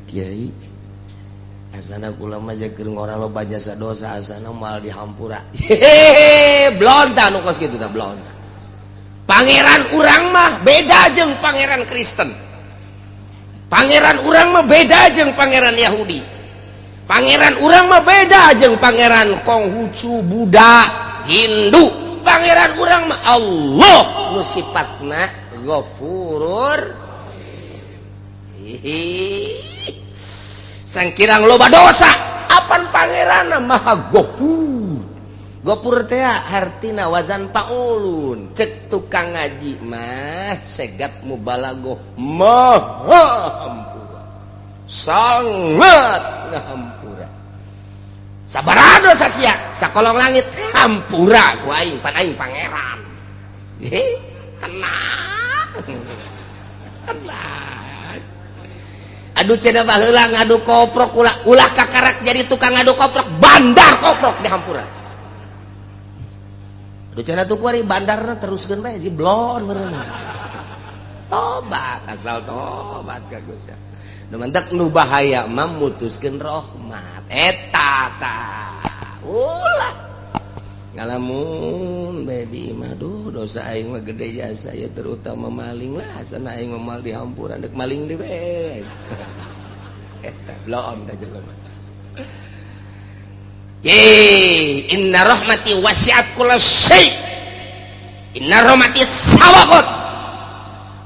Kiai asana kula mah keur ngora loba jasa dosa asana moal dihampura. Hehehe, blonta nu kos kitu tah blonta. Pangeran urang mah beda jeung pangeran Kristen. Pangeran urang mah beda jeung pangeran Yahudi. Pangeran urang mah beda jeung pangeran Konghucu, Buddha, Hindu. Pangeran urang mah Allah nu sifatna Ghafurur. Hihi. Sangkirang loba dosa apan pangeran maha Ghafur. Ghafur teh hartina wazan paulun. Cek tukang ngaji mah segat mubalagoh maha hampura. Sangat ngahampura. Sabaraha dosa sia sakolong langit hampura ku aing pan aing pangeran. Heh, tenang. Tenang. Aduh cenah baheula ngadu koprok ulah ulah kakarak jadi tukang ngadu koprok bandar koprok dihampura. Aduh cenah tuh kuari bandarna teruskeun bae si blon meureun. Tobat asal tobat ka Gusti. Nu mantak nu bahaya mah mutuskeun rahmat. Eta tah. Ulah ngalamun bae di imah duh dosa aing mah gede jasa ya terutama maling lah asana aing mah moal dihampura deuk maling deui bae. Eta blon tah jelema. Ye, inna rahmati wasi'at kulla syai. Inna rahmati sabaqat.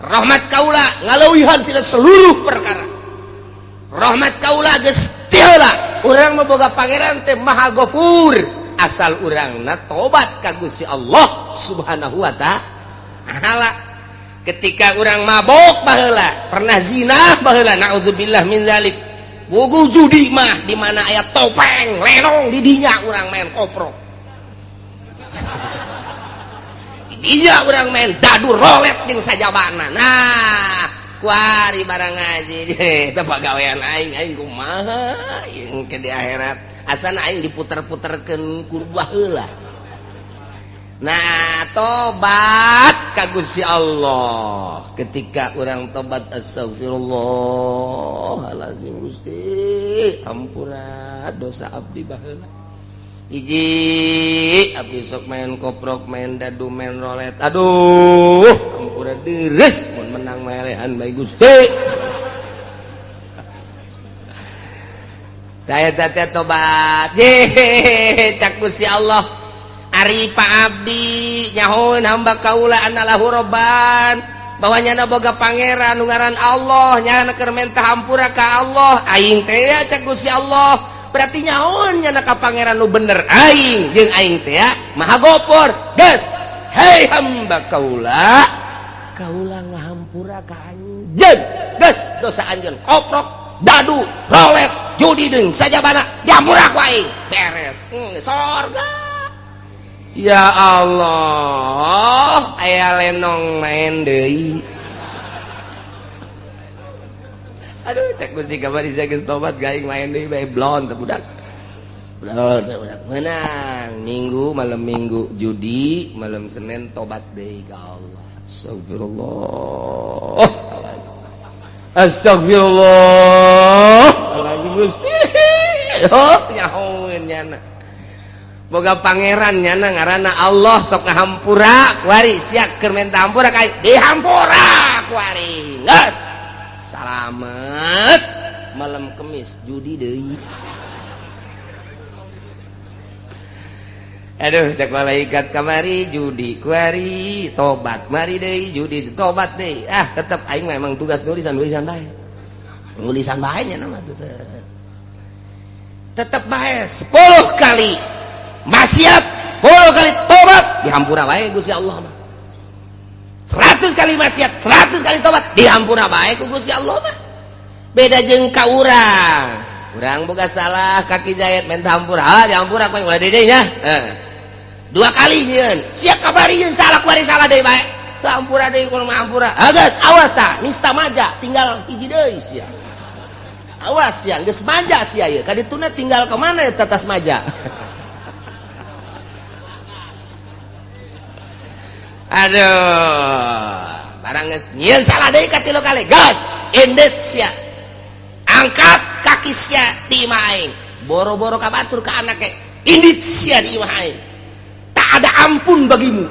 Rahmat kaula ngaleuwihan tina seluruh perkara. Rahmat kaula geus ti heula. Urang mah boga pangeran teh Maha Ghafur. Asal urangna tobat ka Gusti Allah Subhanahu wa ta'ala. Ketika urang mabok baheula, pernah zina baheula, naudzubillah min zalik. Bugu judi mah di mana aya topeng, lenong di dinya urang main koprok. Di dinya urang main dadu rolet jeung sajabana. Nah, kuari barang ngaji eta pagawean aing aing kumaha ieu ke di akhirat. Asana aing diputer-puterkeun ku baheula. Nah, tobat ka Gusti Allah. Ketika urang tobat astagfirullahalazim Gusti, ampura dosa abdi baheula. Hiji, abdi sok main koprok, main dadu, main rolet. Aduh, ampura deres mun menang melehan bae Gusti. Daya teh tobat. Ye, cak Gusti Allah. Ari Pak Abdi nyahoeun hamba kaula anallahu robban bahwa nyana boga pangeran nu ngaran Allah nyana keur menta hampura ka Allah aing teh ya cak Gusti Allah berarti nyahoeun nyana ka pangeran nu bener aing jeung aing teh ya maha gopor geus hei hamba kaula kaula ngahampura ka anjeun geus dosa anjeun koprok dadu rolet judi deung sajabana dihampura ku aing beres sorga. Ya Allah, aya lenong main deui. Aduh, cek Gusti kamari saya geus tobat gaing main deui bae blon teh budak. Blon teh budak. Menang minggu malam minggu judi, malam Senin tobat deui ka Allah. Astagfirullah. Astagfirullah. Lagi Gusti. Oh, nyahoeun nyana. Boga pangeran nyana ngaranna Allah sok ngahampura kuari sia keur menta hampura ka dihampura kuari geus salamet malam Kemis judi deui. Aduh cek malaikat kamari judi kuari tobat mari deui judi tobat deui ah tetep aing memang tugas nulisan nulisan bae nulisan bae nya mah tetep bae 10 kali maksiat 10 kali tobat dihampura bae Gusti Allah mah. 100 kali maksiat 100 kali tobat dihampura bae ku Gusti Allah mah. Beda jeung ka urang urang boga salah kaki jahit menta hampura ah dihampura ku ulah deui nya dua kali nyieun sia kabari nyeun salah kuari salah deui bae teu hampura deui kudu mah hampura ah geus awas tah nista maja tinggal hiji deui sia awas sia geus maja sia ieu kadituna tinggal ka mana eta tas maja. Aduh, barang geus nyieun salah deui ka 3 kali. Gas, endet sia. Angkat kaki sia di imah aing. Boro-boro ka batur, ka anak ge indit sia di imah aing. Tak ada ampun bagimu.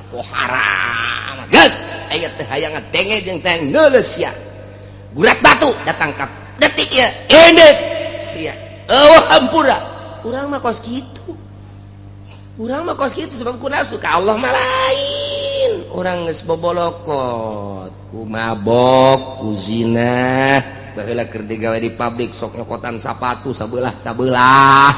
Wah, haram geus. Aing teh hayang ngadenge jeung teh neuleus sia. Gurat batu datang ka detik ieu, indit sia, eueuh hampura. Urang mah kos kitu, urang mah kos kitu, sebab ku nafsu ka Allah mah lain. Urang geus bobolokot ku mabok, ku zina. Baheula keur digawe di pabrik sok nyokotan sapatu sabelah sabelah.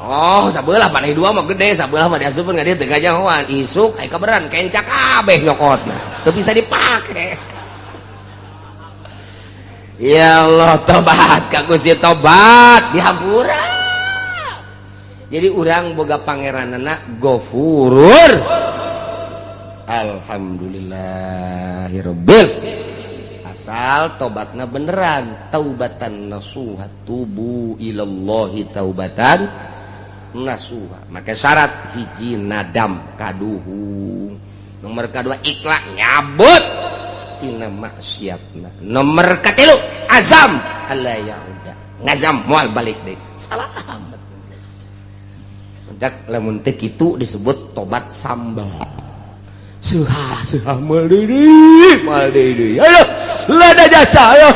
Oh, sabelah panai dua mah gede, sabelah mah diasupkeun ka dieu teu kajahoan. Isuk aya kaberan kenca kabeh nyokotna, teu bisa dipake. Ya Allah, tobat ka Gusti, tobat dihampura. Jadi urang boga pangeranana Gofurur. Alhamdulillahirabbil, asal tobatna beneran, taubatan nasuha, tubu ilallahi taubatan nasuha. Maka syarat hiji nadam kaduhung, nomor kedua ikhlas nyabut tina maksiatna, nomor katilu azam alla yauda, ngazam moal balik deui. Salamet geus. Mentak lamun teu kitu disebut tobat sambal. Seuha seuha, moal deui, moal deui, ayo lada jasa, ayo.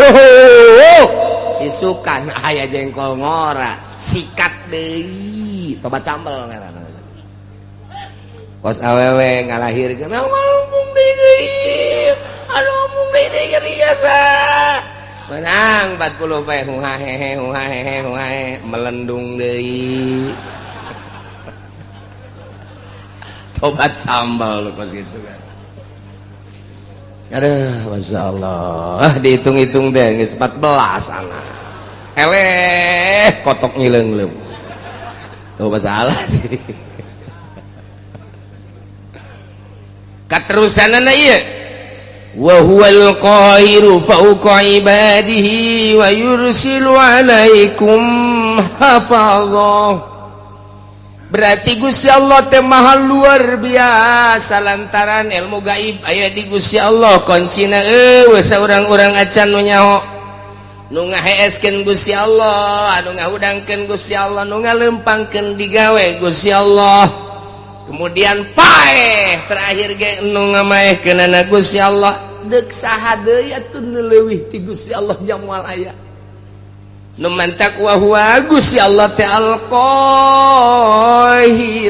Isukan aya jengkol ngora, sikat deui, tobat sambal ngaranna. Kos awewe ngalahirkeun, ngomong deui, aduh, ngomong deui ge biasa. Menang 40 pe, huhahehe huhahehe huhahe, melendung deui. Tobat sambal kos gitu kan. Aduh, Masya Allah, dihitung-hitung deh geus 14 anak. Eleh, kotok ngileung-leung. Tuh masalah sih. Katerusanana ieu, wa huwal qahiru fawqa ibadihi wa yursilu alaikum hafazah. Berarti Gusti Allah teh maha luar biasa lantaran ilmu gaib aya di Gusti Allah. Kuncina eueuh saurang-urang acan nu nyaho. Nu ngaheeskeun Gusti Allah, anu ngahudangkeun Gusti Allah, nu ngalempangkeun digawe Gusti Allah. Kemudian paeh terakhir ge nu ngamaehkeunana Gusti Allah. Deuk saha deui atuh nu leuwih ti Gusti Allah jang moal aya. Nu mantak wa huwa Gusti Allah teh al-Qahir,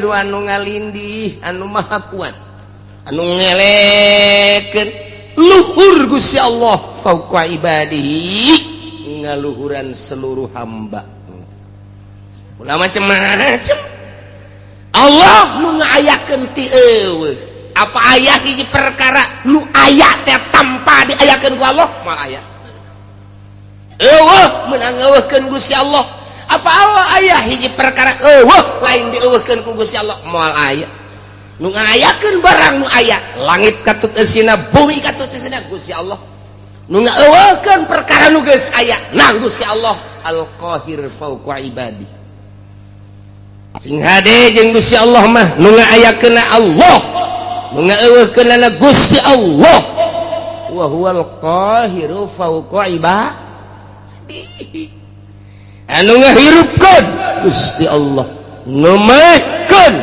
anu ngalindih, anu maha kuat, anu ngelekeun luhur. Gusti Allah fauqa ibadihi, ngaluhuran seluruh hamba. Ulah macem-macem, Allah nu ngayakeun ti eueuh. Apa aya hiji perkara nu aya teh tanpa diayakeun ku Allah? Moal aya. Eueuh meunang eueuhkeun Gusti Allah. Apa Allah aya hiji perkara eueuh lain dieueuhkeun ku Gusti Allah? Moal aya. Nu ngayakeun barang nu aya, langit katut eusina, bumi katut eusina, Gusti Allah. Nu ngaeueuhkeun perkara nu geus aya nang Gusti Allah Al-Qahir fauqa ibadi. Sing hade jeung Gusti Allah mah, nu ngaayakeunna Allah, nu ngaeueuhkeunna Gusti Allah. Wa huwal qahiru fauqa ibadi, anu ngahirupkeun Gusti Allah, nu maehkeun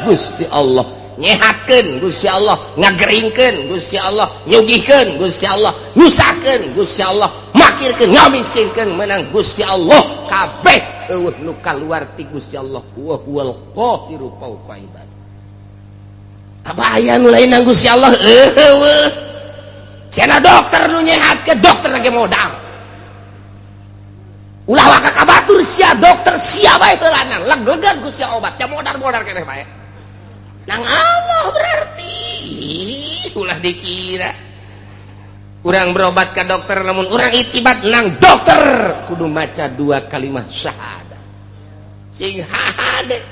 Gusti Allah, nyehatkeun Gusti Allah, ngageringkeun Gusti Allah, nyugihkeun Gusti Allah, nyusahkeun Gusti Allah, makirkeun, ngamiskinkeun menang Gusti Allah. Kabeh eueuh nu kaluar ti Gusti Allah. Wa huwal qahiru fauqa ibad. Apa aya nu lain nang Gusti Allah? Eueuh. Cenah dokter nu nyehatkeun, dokter lagi modal. Ulah waka ka batur sia, dokter sia bae heulanan, leg-legan ku sia obat, nya modar-modar keneh bae. Nang Allah berarti ulah dikira. Urang berobat ke dokter, namun urang itibat nang dokter kudu maca dua kalimat syahadat. Sing hade.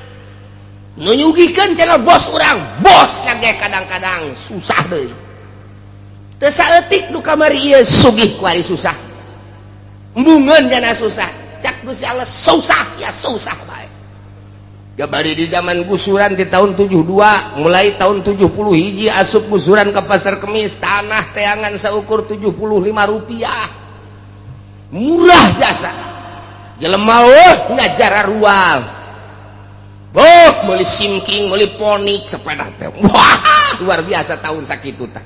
Nu nyugihkeun cenah bos urang, bos lagi kadang-kadang susah deui. Teu saeutik nu kamari ieu sugih, kuari susah. Embungeun jana susah. Cak Gusti Allah, susah sia, susah bae. Gabari di zaman gusuran di tahun 72, mulai tahun 70 hiji asup gusuran ke Pasar Kemis, tanah teangan seukur 75 rupiah. Murah jasa. Jelema oh ngajararual. Boh, meuli simking, meuli Phoenix sepeda teh. Wah, luar biasa tahun sakitu tah.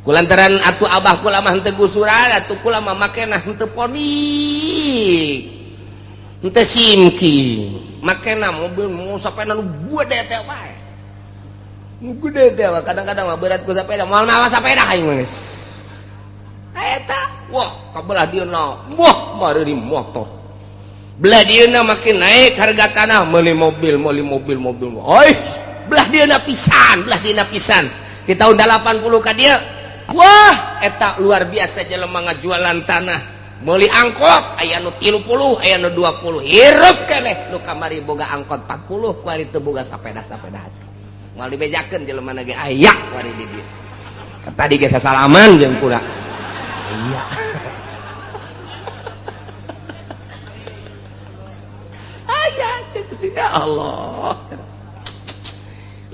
Kulantaran atuh abah kula mah henteu gusuran, atuh kula mah makena henteu Phoenix. Henteu simking. Makena mobil mau sepeda nu gede teh wae. Nu gede teh kadang-kadang mah berat ku sepeda, moal mawa sepeda aing mah geus. Eta, wah, kabelah dieuna. Wah, mari motor. Belah dieuna makin naik harga tanah, meuli mobil, meuli mobil, mobil. Oi, belah dieuna pisan, belah dieuna pisan. Di tahun 80 ka dieu, wah, eta luar biasa jelema ngajualan tanah. Meuli angkot aya nu 30, aya nu 20. Hirup keneh nu kamari boga angkot 40, kuari teu boga sapeda-sapeda aja. Moal dibejakeun jelema ge aya kuari di dieu. Tadi ge sasalaman jeung kula. Iya. Aya ya Allah.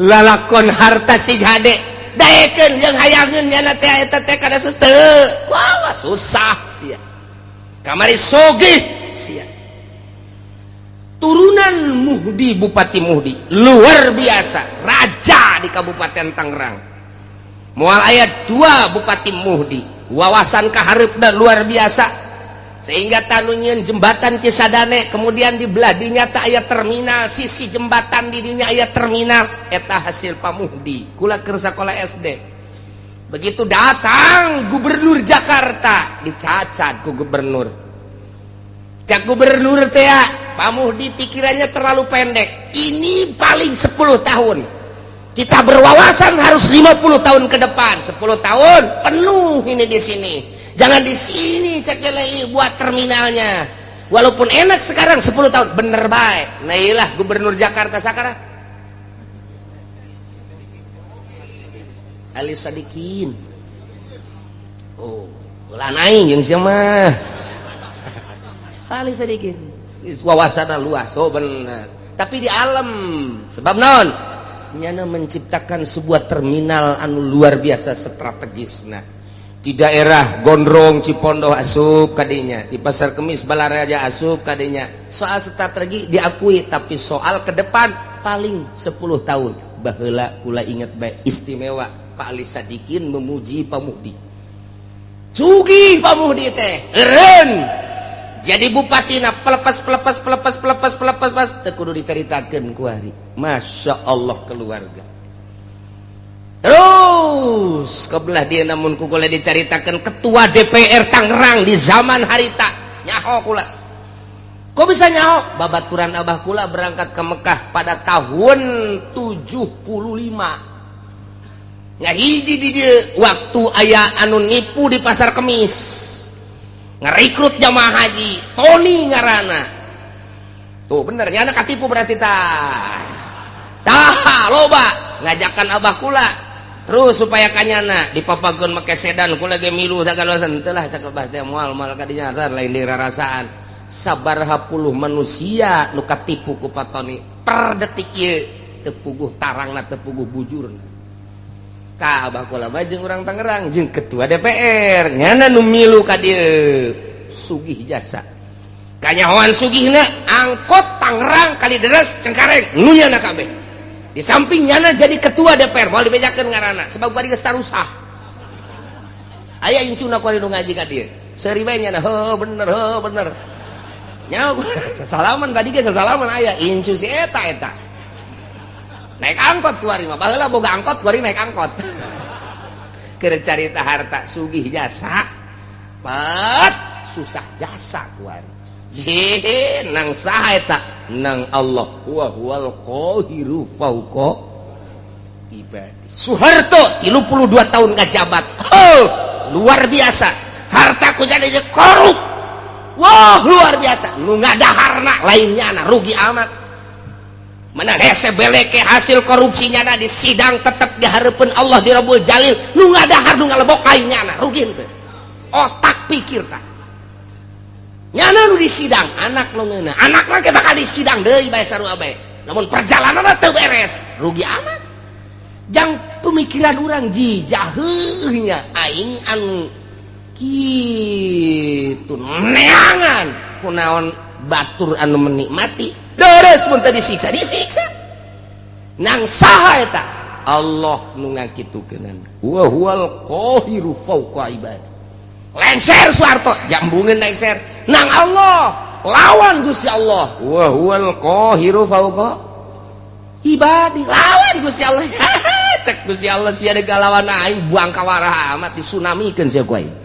Lalakon harta sig hade daekeun jeung hayangeun nyana teh eta teh kada teu. Wah, susah sia. Kamari sogih sia. Turunan Muhdi, Bupati Muhdi luar biasa, raja di Kabupaten Tangerang. Moal aya 2 Bupati Muhdi, wawasan kahareupna luar biasa. Sehingga tanu nyieun jembatan Cisadane, kemudian di belah dinya teh aya terminal, sisi jembatan di dinya aya terminal, eta hasil Pak Muhdi. Kula keur sakola SD. Begitu datang gubernur Jakarta, dicacat ku gubernur. Cak gubernur teh, Pak Muhdi pikirannya terlalu pendek. Ini paling 10 tahun. Kita berwawasan harus 50 tahun ke depan. 10 tahun penuh ini di sini. Jangan di sini cek buat terminalnya. Walaupun enak sekarang 10 tahun, bener baik. Nah iyalah gubernur Jakarta sekarang. Ali Sadikin. Oh, ulah aing jeung sia mah. Ali Sadikin. Wawasanna luas, oh bener. Tapi di alam sebab naon? Nyana menciptakan sebuah terminal anu luar biasa strategisna. Di daerah Gondrong Cipondoh asup kadinya, di Pasar Kemis Balaraja asup kadinya. Soal strategi diakui, tapi soal ke depan paling 10 tahun. Baheula kula inget baik istimewa Pak Ali Sadikin memuji Pak Muhdi. Sugih Pak Muhdi teh, eureun. Jadi bupatina pelepas pelepas pelepas pelepas pelepas pas teu kudu dicaritakeun ku ari. Masya Allah keluarga. Terus kebelah dia namun ku kula dicaritakeun ketua DPR Tangerang di zaman harita nyaho kula. Kok bisa nyaho? Babaturan abah kula berangkat ke Mekah pada tahun 75. Ngahiji di dieu waktu aya anu nipu di Pasar Kemis. Ngerekrut jamaah haji, Tony ngarana. Tuh bener nyana katipu berarti tah. Tah loba ngajakan abah kula. Terus supaya kanyana dipapageun make sedan kula ge milu sagala teu lah cak abah teh moal moal kadinya lain dirarasaan. Sabaraha puluh manusia nu katipu ku Pak Tony per detik ieu teu puguh tarangna teu puguh bujurna. Ka abah kula mah jeung urang Tangerang jeung ketua DPR nyana nu milu ka dieu sugih jasa. Kanyahoan sugihna angkot Tangerang Kalideres Cengkareng nu nyana kabeh. Di samping nyana jadi ketua DPR moal dibejakeun ngaranna sebab kuari geus tarusah. Aya incuna kuari nu ngaji ka dieu. Seuri bae nyana heuh bener heuh bener. Nyaho sasalaman tadi ge sasalaman aya incu si eta eta. Naik angkot kuari mah baheula boga angkot kuari naik angkot. Keur carita harta sugih jasa pat susah jasa kuari. Jih, nang saha eta? Nang Allah wa huwal qahiru fauqa ibadi. Soeharto 32 tahun ngajabat. Oh, luar biasa. Harta ku jadi korup. Wah, luar biasa. Nu ngadaharna lainnya na rugi amat. Menang hese beleke hasil korupsinya na di sidang tetep dihareupeun Allah di Rabbul Jalil. Nu ngadahar nu ngalebok lainnya na rugi henteu. Otak pikir tah. Nyana nu di sidang anak nu ngeunah. Anakna ge bakal di sidang deui bae sarua bae. Namun perjalananna teu beres, rugi amat. Jang pemikiran urang ji jaheuh nya aing anu Kitu neangan kunaon batur anu menikmati deres mun teu disiksa, disiksa. Nang saha eta? Allah nu ngakitukeunana. Wa huwal qahiru fawqa ibadi. Lengser Soeharto, jambungeun lengser. Nang Allah, lawan Gusti Allah. Wa huwal qahiru fawqa ibadi. Lawan Gusti Allah. Cek Gusti Allah, sia deuk lawan aing, buang kawarah amat, disunamikeun sia ku aing.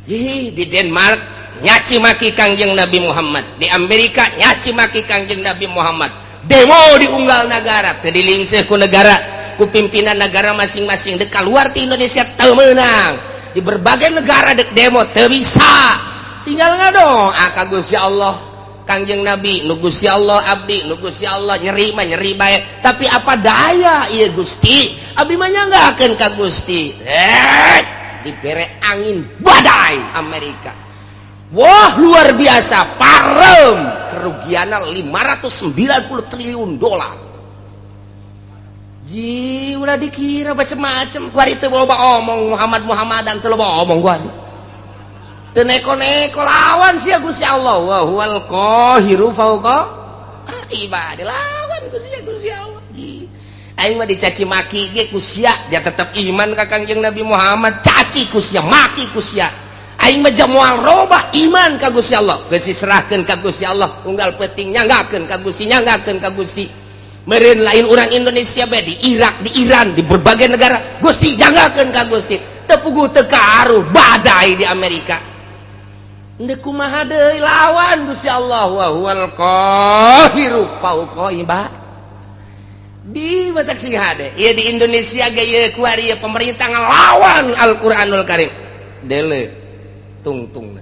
Ih, di Denmark nyaci maki Kangjeng Nabi Muhammad, di Amerika nyaci maki Kangjeng Nabi Muhammad, demo di unggal negara teu dilingseuh ku negara, ku pimpinan negara masing-masing. Dek keluar ti Indonesia teu meunang, di berbagai negara dek demo teu bisa. Tinggal ngadoa ka Gusti Allah, Kangjeng Nabi nu Gusti Allah, abdi nu Gusti Allah, nyeri mah nyeri bae, tapi apa daya ieu Gusti, abdi mah nyanggakeun ka Gusti. Eh, dibere angin badai Amerika, wah, luar biasa, parem, kerugiannya 590 triliun dolar. Ji, ulah dikira macem-macem. Kuari teu loba omong Muhammad Muhammadan, teu loba omong gua. Teu neko-neko lawan sia Gusti Allah. Wa huwal qahiru fawqa ibadi, lawan Gusti Gusti Allah. Ji. Aing mah dicaci maki ge ku sia, dia tetep iman ka Kangjeng Nabi Muhammad. Caci ku sia, maki ku sia. Aing mah moal robah iman ka Gusti Allah. Geus diserahkeun ka Gusti Allah, unggal peuting nyanggakeun ka Gusti, nyanggakeun ka Gusti. Meureun lain orang Indonesia bae, di Irak, di Iran, di berbagai negara, Gusti nyanggakeun ka Gusti. Teu puguh teu karuh badai di Amerika. Ndek kumaha deui, lawan Gusti Allah. Wa huwal qahiru fawqa ibad. Di batak sing hade. Ieu di Indonesia ge ieu kuari ieu pemerintah ngelawan Al-Qur'anul Karim. Dele tungtung.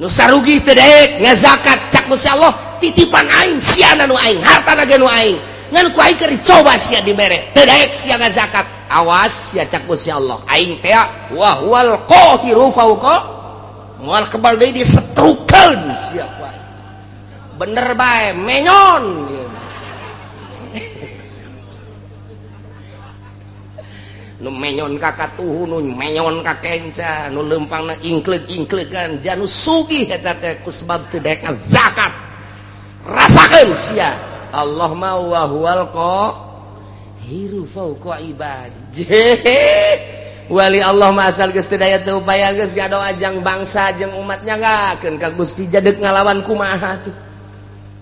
Nu sarugi teu daek ngazakat, cak Gusti Allah, titipan aing, siana nu aing, hartana ge nu aing. Ngan ku aing keur dicoba sia dibere. Teu daek sia ngazakat. Awas sia, cak Gusti Allah. Aing teh wa huwal qahiru fawqa, moal kebal deui, disetrukeun sia ku aing. Bener bae menyon. Nu menyon ka katuhu, nu menyon ka kenca, nu leumpangna ingkleug-ingklegan, janu sugih eta teh ku sebab teu daek zakat. Rasakeun sia. Allah mah wa huwal qahiru fawqa ibadi. Wali Allah mah asal geus teu daya teu upaya, geus ngadoa jang bangsa jeung umatnya, nyanggakeun ka Gusti. Jadek ngalawan kumaha tuh?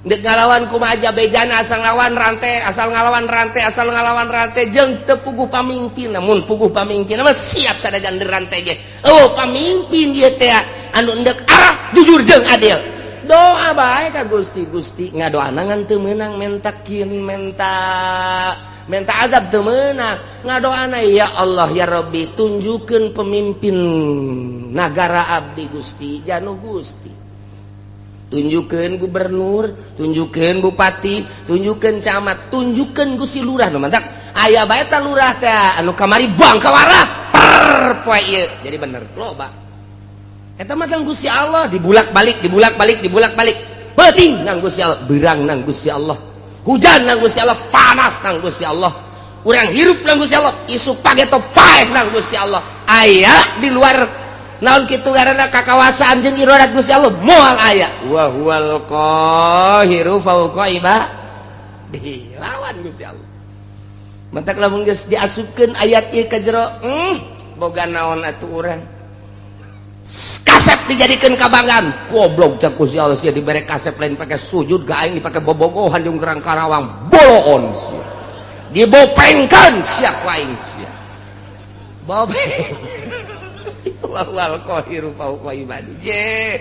Dek ngalawan kumaha aja bejana, asal ngalawan rantai, asal ngalawan rantai, asal ngalawan rantai, jeung teu puguh pamimpin. Namun puguh pamimpin mah siap sadajan rantai ge. Oh, pamimpin ieu teh anu endek arah jujur jeung adil. Doa bae ka Gusti. Gusti, ngadoana ngan teu meunang, mentakin menta menta azab teu meunang. Ngadoana, ya Allah ya Rabbi, tunjukkeun pemimpin nagara abdi Gusti, janu Gusti. Tunjukkan gubernur, tunjukkan bupati, tunjukkan camat, tunjukkan Gusti lurah. Nu mantak aya bae ta lurah teh anu kamari buang kawarah per poe ieu jadi bener loba. Eta mah Gusti Allah dibulak-balik, dibulak-balik, dibulak-balik. Peuting nang Gusti Allah, beurang nang Gusti Allah, hujan nang Gusti Allah, panas nang Gusti Allah, urang hirup nang Gusti Allah, isuk pageto paeh nang Gusti Allah. Aya di luar naon kitu karena kakawasaan jeung iradat Gusti Allah moal aya. Wa huwal qahiru fawqa ibadi, lawan Gusti Allah. Mentak lamun geus diasupkeun ayat ieu ka jero, boga naon atuh urang? Kasep dijadikeun kabanggaan, goblok, cak Gusti Allah, sia dibere kasep lain pake sujud ka aing, dipake bobogohan jeung kerang Karawang, boloon sia, dibopengkeun sia ku aing sia, bopeng. Wal qahiru fawqa ibadi. Je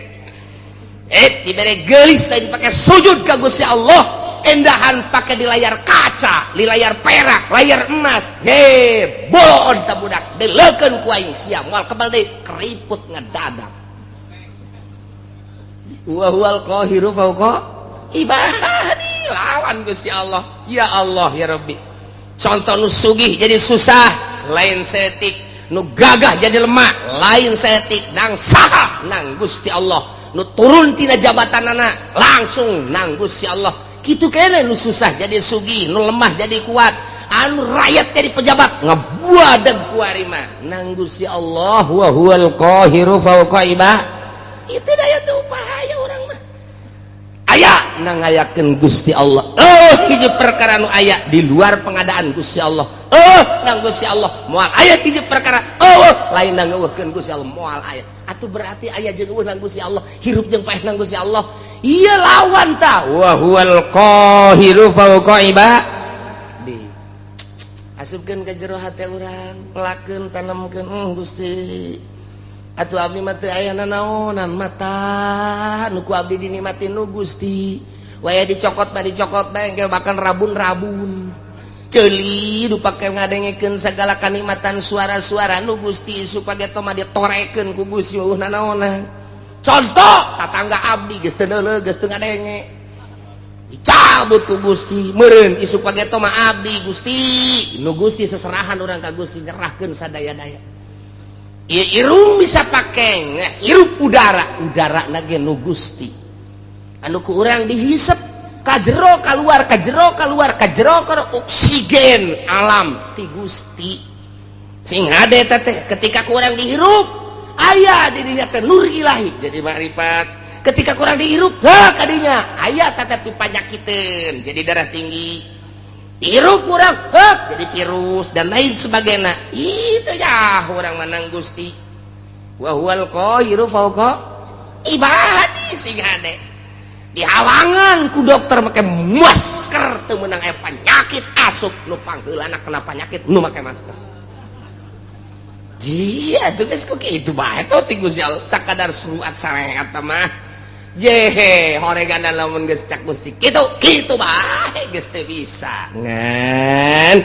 eh dibere geulis lain pake sujud ka Gusti Allah, endahan pake di layar kaca, di layar perak, layar emas. He, boloon ta budak, deleukeun ku aing sia moal kebal deui, keriput ngedadak. Wa huwal qahiru fawqa ibadi, lawan Gusti Allah. Ya Allah ya Rabbi, contoh nu sugih jadi susah lain setik, nu gagah jadi lemah lain setik, nang saha? Nang Gusti Allah. Nu turun tina jabatan anak langsung nang Gusti Allah. Kitu kene, nu susah jadi sugih, nu lemah jadi kuat. Anu rakyat jadi pejabat ngebuadag kuari mah nang Gusti Allah wa huwal qahiru fawqa ibad. Itu daya teu upaya urang mah. Aya na ngayakeun Gusti Allah. Oh, hiji perkara nu aya di luar pengadaan Gusti Allah. Oh, nang Gusti Allah moal aya hiji perkara. Oh, lain nang ngeuweuhkeun Gusti Allah moal aya. Atuh berarti aya jeung euweuh nang Gusti Allah, hirup jeung paeh nang Gusti Allah. Ieu lawan ta wa huwal qahiru fawqa ibad. Asupkeun ka jero hate urang, pelakeun, tanemkeun, Gusti. Atuh abdi mah teu aya nanaonan mata nu ku abdi dinikmati nu Gusti. Waya dicokot mah dicokot bae engke bahkan rabun-rabun. Ceuli nu pake ngadengekeun sagala kanikmatan suara-suara nu Gusti supaya mah ditorekeun ku Gusti eueuh nanaonan. Contoh tatangga abdi geus teu neuleuh geus teu ngadenge. Dicabut ku Gusti meureun isuk pageto mah abdi Gusti nu Gusti seserahan urang ka Gusti nyerahkeun sadaya-daya. Ieu irung bisa pake hirup udara, udara na ge nu Gusti anu ku urang dihisep ka jero kaluar ka jero kaluar ka jero kana oksigen alam ti Gusti. Sing hade teh ketika ku urang dihirup aya di dinya teh nur ilahi jadi makrifat. Ketika kurang dihirup hah kadinya aya tetapi panyakiteun jadi darah tinggi, hirup kurang hah jadi virus dan lain sebagainya. Itu ya urang menang Gusti wa huwal qahiru fawqa ibadi. Sing hade dihalangan ku dokter make masker teu meunang aya penyakit asup nu pangheulana kena penyakit nu make masker. Iya tuh geus kok kitu bae tuh ti Gusti Allah sakadar surat sareat mah. Yehe horegan lamun geus cak Gusti kitu kitu bae geus teu bisa. Ngan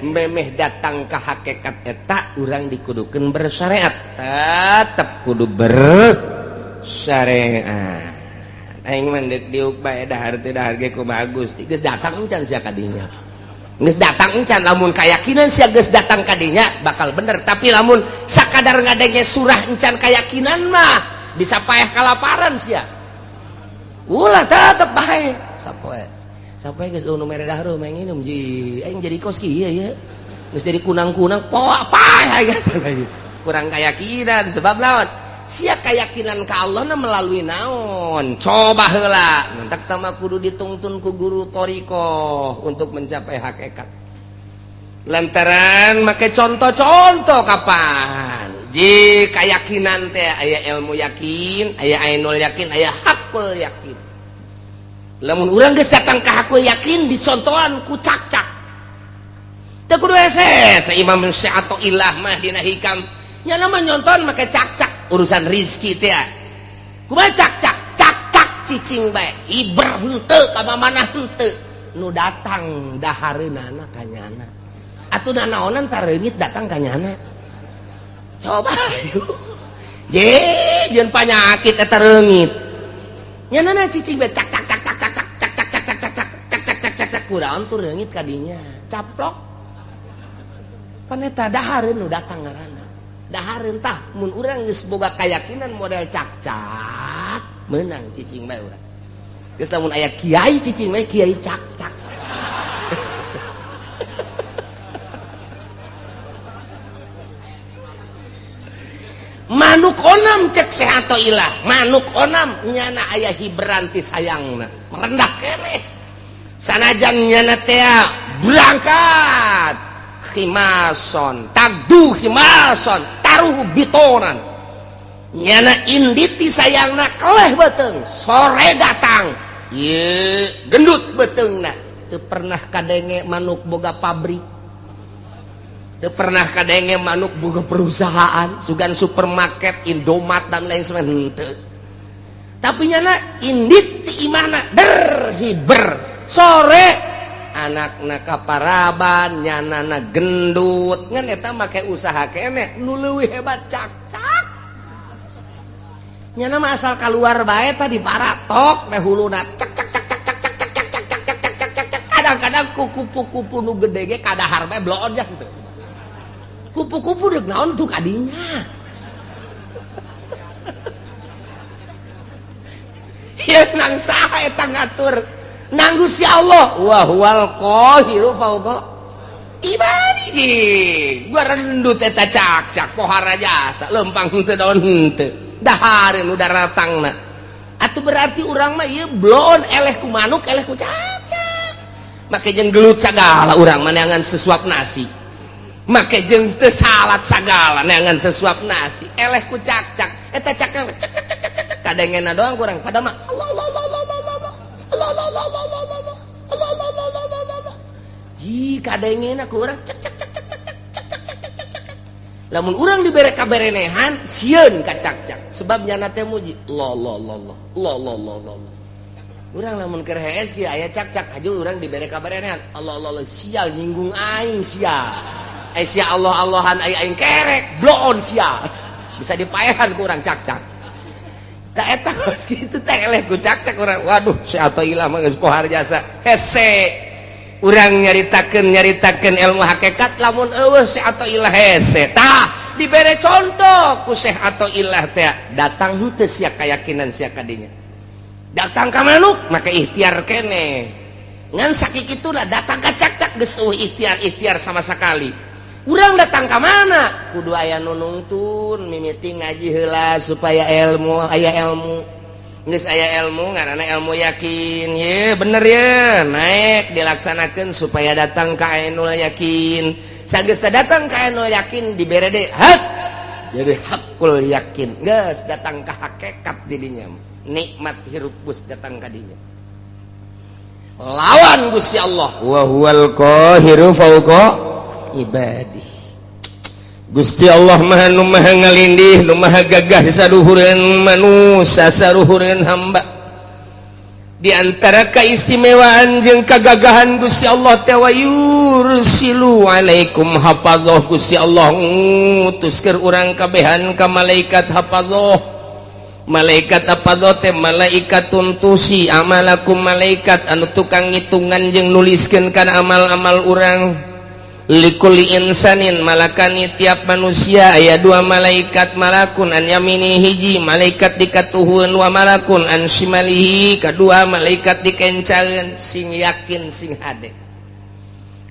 memeh datang ka hakikat eta urang dikudukeun bersyariat, tetep kudu bersyariat. Aing mah deuk diuk bae dahar teu dahar ge kumaha Gusti geus datang encan sia ka dinya. Geus datang encan lamun kayakinan sia geus datang ka dinya bakal bener, tapi lamun sakadar ngadenge surah encan kayakinan mah bisa paeh kalaparan sia. Ulah tetep bae sapoe. Sapoe geus nu mere dahar mah nginum ji. Aing jadi kos kieu ya. Geus jadi kunang-kunang poa paeh geus. Kurang keyakinan sebab lawan sia keyakinan ka Allah na melalui naon? Coba heula. Mentak tama kudu ditungtun ku guru thoriqoh untuk mencapai hakikat. Lantaran make contoh-contoh kapan? Ji keyakinan teh aya ilmu yakin, aya ainul yakin, aya hakul yakin. Lamun urang geus datang ka hakul yakin dicontohan ku cak-cak. Teu kudu hese Imam Athaillah mah dina hikam. Nya mah nyonton make cak-cak urusan rizki teh. Kumaha cak-cak? Cak-cak cicing bae. Hiber henteu ka mana henteu. Nu datang dahareunana ka nyana. Atuh nanaonan tareungit datang ka nyana. Coba je jeung panyakit eta reungit. Nyanana cicing bae cak cak cak cak cak cak cak cak cak cak cak cak cak cak cak cak kuraon tuh reungit ka dinya. Caplok. Pan eta dahareun nu datang ngaranna. Dahareun tah mun urang geus boga kayakinan model cak-cak meunang cicing bae urang. Geus lamun aya kiai cicing bae kiai cak-cak. Manuk onam cek Syekh Athaillah, manuk onam nyana aya hiberan ti sayangna, merendah keneh. Sanajan nyana teh berangkat khimason, tagdu khimason, taruh bitonan. Nyana indit ti sayangna keleh beuteung, sore datang, ieu gendut beuteungna. Teu pernah kadenge manuk boga pabrik. Teu pernah kadenge manuk boga perusahaan, sugan supermarket, Indomaret dan lain sebagainya henteu. Tapi nyana indit ti imahna der hiber sore anakna kaparaban nyanana gendut ngan eta make usaha keneh nu leuwih hebat cak-cak. Nyana mah asal keluar bae tadi baratok teh huluna cak cak cak cak cak cak cak cak cak cak cak cak cak. Kadang-kadang ku kupu-kupu nu gede ge kadahar bae bloon jah henteu. Kupu-kupu deuk naon tuh kadinya. Ieu nang saha eta ngatur? Nang Gusti Allah. Wa huwal qahiru fawqa. Ibadi jing gua rendut eta cakcak pohara jasa lempang henteu daun henteu dahareun nu daratangna. Atuh berarti urang mah ieu bloon, eleh ku manuk, eleh ku cakcak, make jeung gelut sagala urang mah neangan sesuap nasi, make jeung teu salat sagala neangan sesuap nasi, eleh ku cakcak. Eta cakcak cak cak cak cak cak kadengena doang kurang pada mah Allah Allah Allah Allah Allah Allah Allah Allah Allah Allah Allah Allah Allah Allah Allah Allah ji kadengena ku urang cak cak cak cak cak cak cak cak cak cak cak cak. Lamun urang dibere kaberenehan sieun ka cakcak, sebab nyana teh muji Allah Allah Allah Allah Allah Allah Allah Allah. Urang lamun keur hees kieu aya cakcak aju urang dibere kaberenehan Allah Allah Allah, sial, nyinggung aing sia, eh sia Allah Allahan aing, aing kerek bloon sia, bisa dipaehan ku urang cakcak. Tak eta geus kitu teh eleh ku cakcak urang. Waduh, si Athoillah mah geus pohar jasa, hese urang nyaritakeun nyaritakeun ilmu hakikat. Lamun eueuh si Athoillah hese. Tah, dibere contoh ku Syekh Athoillah teh, datang henteu sia keyakinan sia kadinya? Datang ka manuk maka ikhtiar kene, ngan sakikituna datang ka cakcak geus eueuh ikhtiar ikhtiar sama sekali. Urang datang ka mana kudu aya nu nungtun, mimiti ngaji heula supaya ilmu aya ilmu. Geus aya ilmu, ngaranna ilmu yakin ye, bener ya, naik dilaksanakeun supaya datang ka ainul yakin. Sageus datang ka ainul yakin, dibere deui hak jadi hakul yakin, geus datang ka hakikat didinya, nikmat hirup bus datang ka dinya, lawan Gusti Allah. Wa huwal qahiru fawqa ibadih. Gusti Allah Maha nu Maha ngalindih, nu Maha gagah saluhureun manusia, saluhureun hamba. Di antara keistimewaan jeung kagagahan Gusti Allah teh wa yursilu alaikum hafadzah. Gusti Allah ngutus keur urang kabehan ka malaikat hafadzah. Malaikat hafadzah teh malaikatun tuhsi amalakum, malaikat anu tukang ngitungan jeung nuliskeun kana amal-amal urang. Likulli insanin malakani, tiap manusia aya dua malaikat, malakun an yamini, hiji malaikat dikatuhun, wa malakun an shimalihi, kedua malaikat dikencaeun. Sing yakin, sing hade,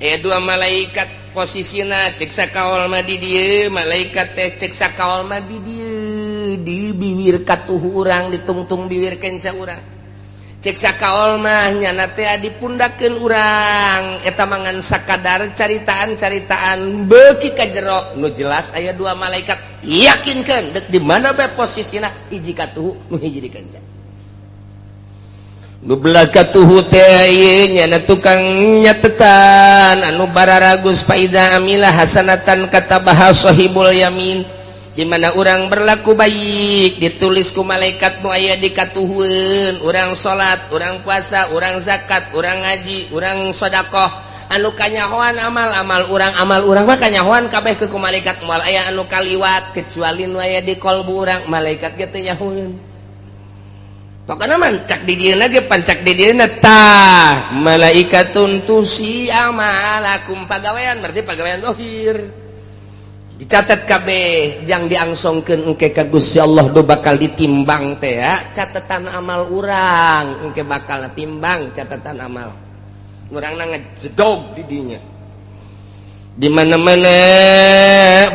aya dua malaikat. Posisina cek sakaol mah di dieu malaikat teh, cek sakaol mah di dieu, di bibir katuhu urang, ditungtung bibir kenca urang. Cek sakaol mah nyana teh dipundakeun urang. Eta mangan sakadar caritaan-caritaan beuki ka jero. Nu jelas aya dua malaikat, yakinkeun dek di mana bae posisina, hiji katuhu, nu hiji dikenca. Nu belah katuhu teh ieu nyana tukang nyatetan anu bararagus. Faidza amila hasanatan katabaha sahibul yamin. Di mana orang berlaku baik ditulis ku malaikat nu aya di katuhueun. Urang salat, urang puasa, urang zakat, urang ngaji, urang sedekah, anu kanyahoan amal-amal urang, amal urang mah kanyahoan kabeh ke ku malaikat, moal aya anu kaliwat kecuali nu aya di kolbu urang, malaikat ge teu nyahoeun. Pokokna mah cak di dieuna ge pancak di dieuna. Tah, malaikatun tuhsi amalakum, pagawean, berarti pagawean dohir dicatat kabeh jang diangsongkeun engke ka Gusti Allah. Do bakal ditimbang teh ya catatan amal urang, engke bakal timbang catatan amal urang na ngejedog di dinya. Di mana-mana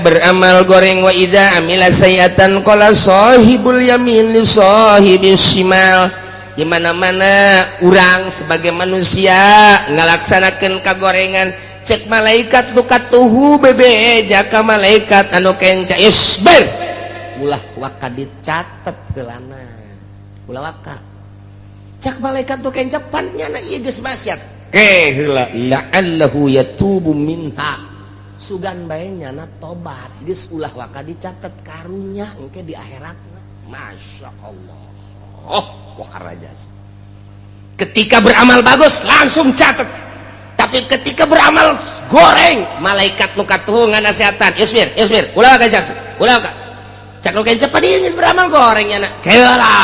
beramal goreng, wa idza amila sayiatan qala sahibul yamin li sahibis shimal. Di mana-mana urang sebagai manusia ngalaksanakeun kagorengan, cek malaikat nu katuhu bebe jaka malaikat anu kenca, isbir, ulah waka dicatet heulana, ulah waka. Cek malaikat nu kenca, pan nyana ieu geus maksiat ke heula, la'allahu yatubu minha, sugan bae nyana tobat, geus ulah waka dicatet, karunya engke di akhirat. Masya Allah, oh wah raja. Ketika beramal bagus langsung catat, tapi ketika beramal goreng, malaikat nu katuhu nganasehatan, isbir, isbir, ulah waka catat, ulah waka. Cak nu kenca, pan ieu geus beramal goreng nyana, heula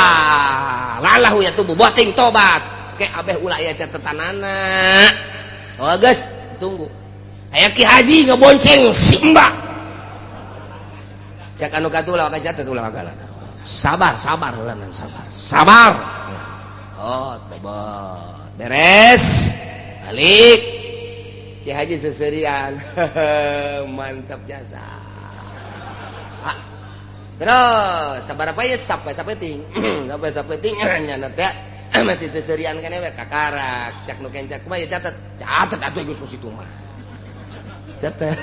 lalahu yatubu, boting tobat ke abeh ulah aya catetanana. Oh geus, tunggu aya Ki Haji ngebonceng si Mbak, cek anu katuh, ulah waka catet, ulah waka, sabar, sabar heula, sabar, sabar. Oh, tobat beres, balik. Ki Haji seserian, mantap jasa. Ah. Terus sabaraha ya, sampai sapeting, sampai sapeting nyana teh masih seserian kan we kakarak. Cak nu kenca, kumaha ya? Catat, catat atuh, geus situ mah catat.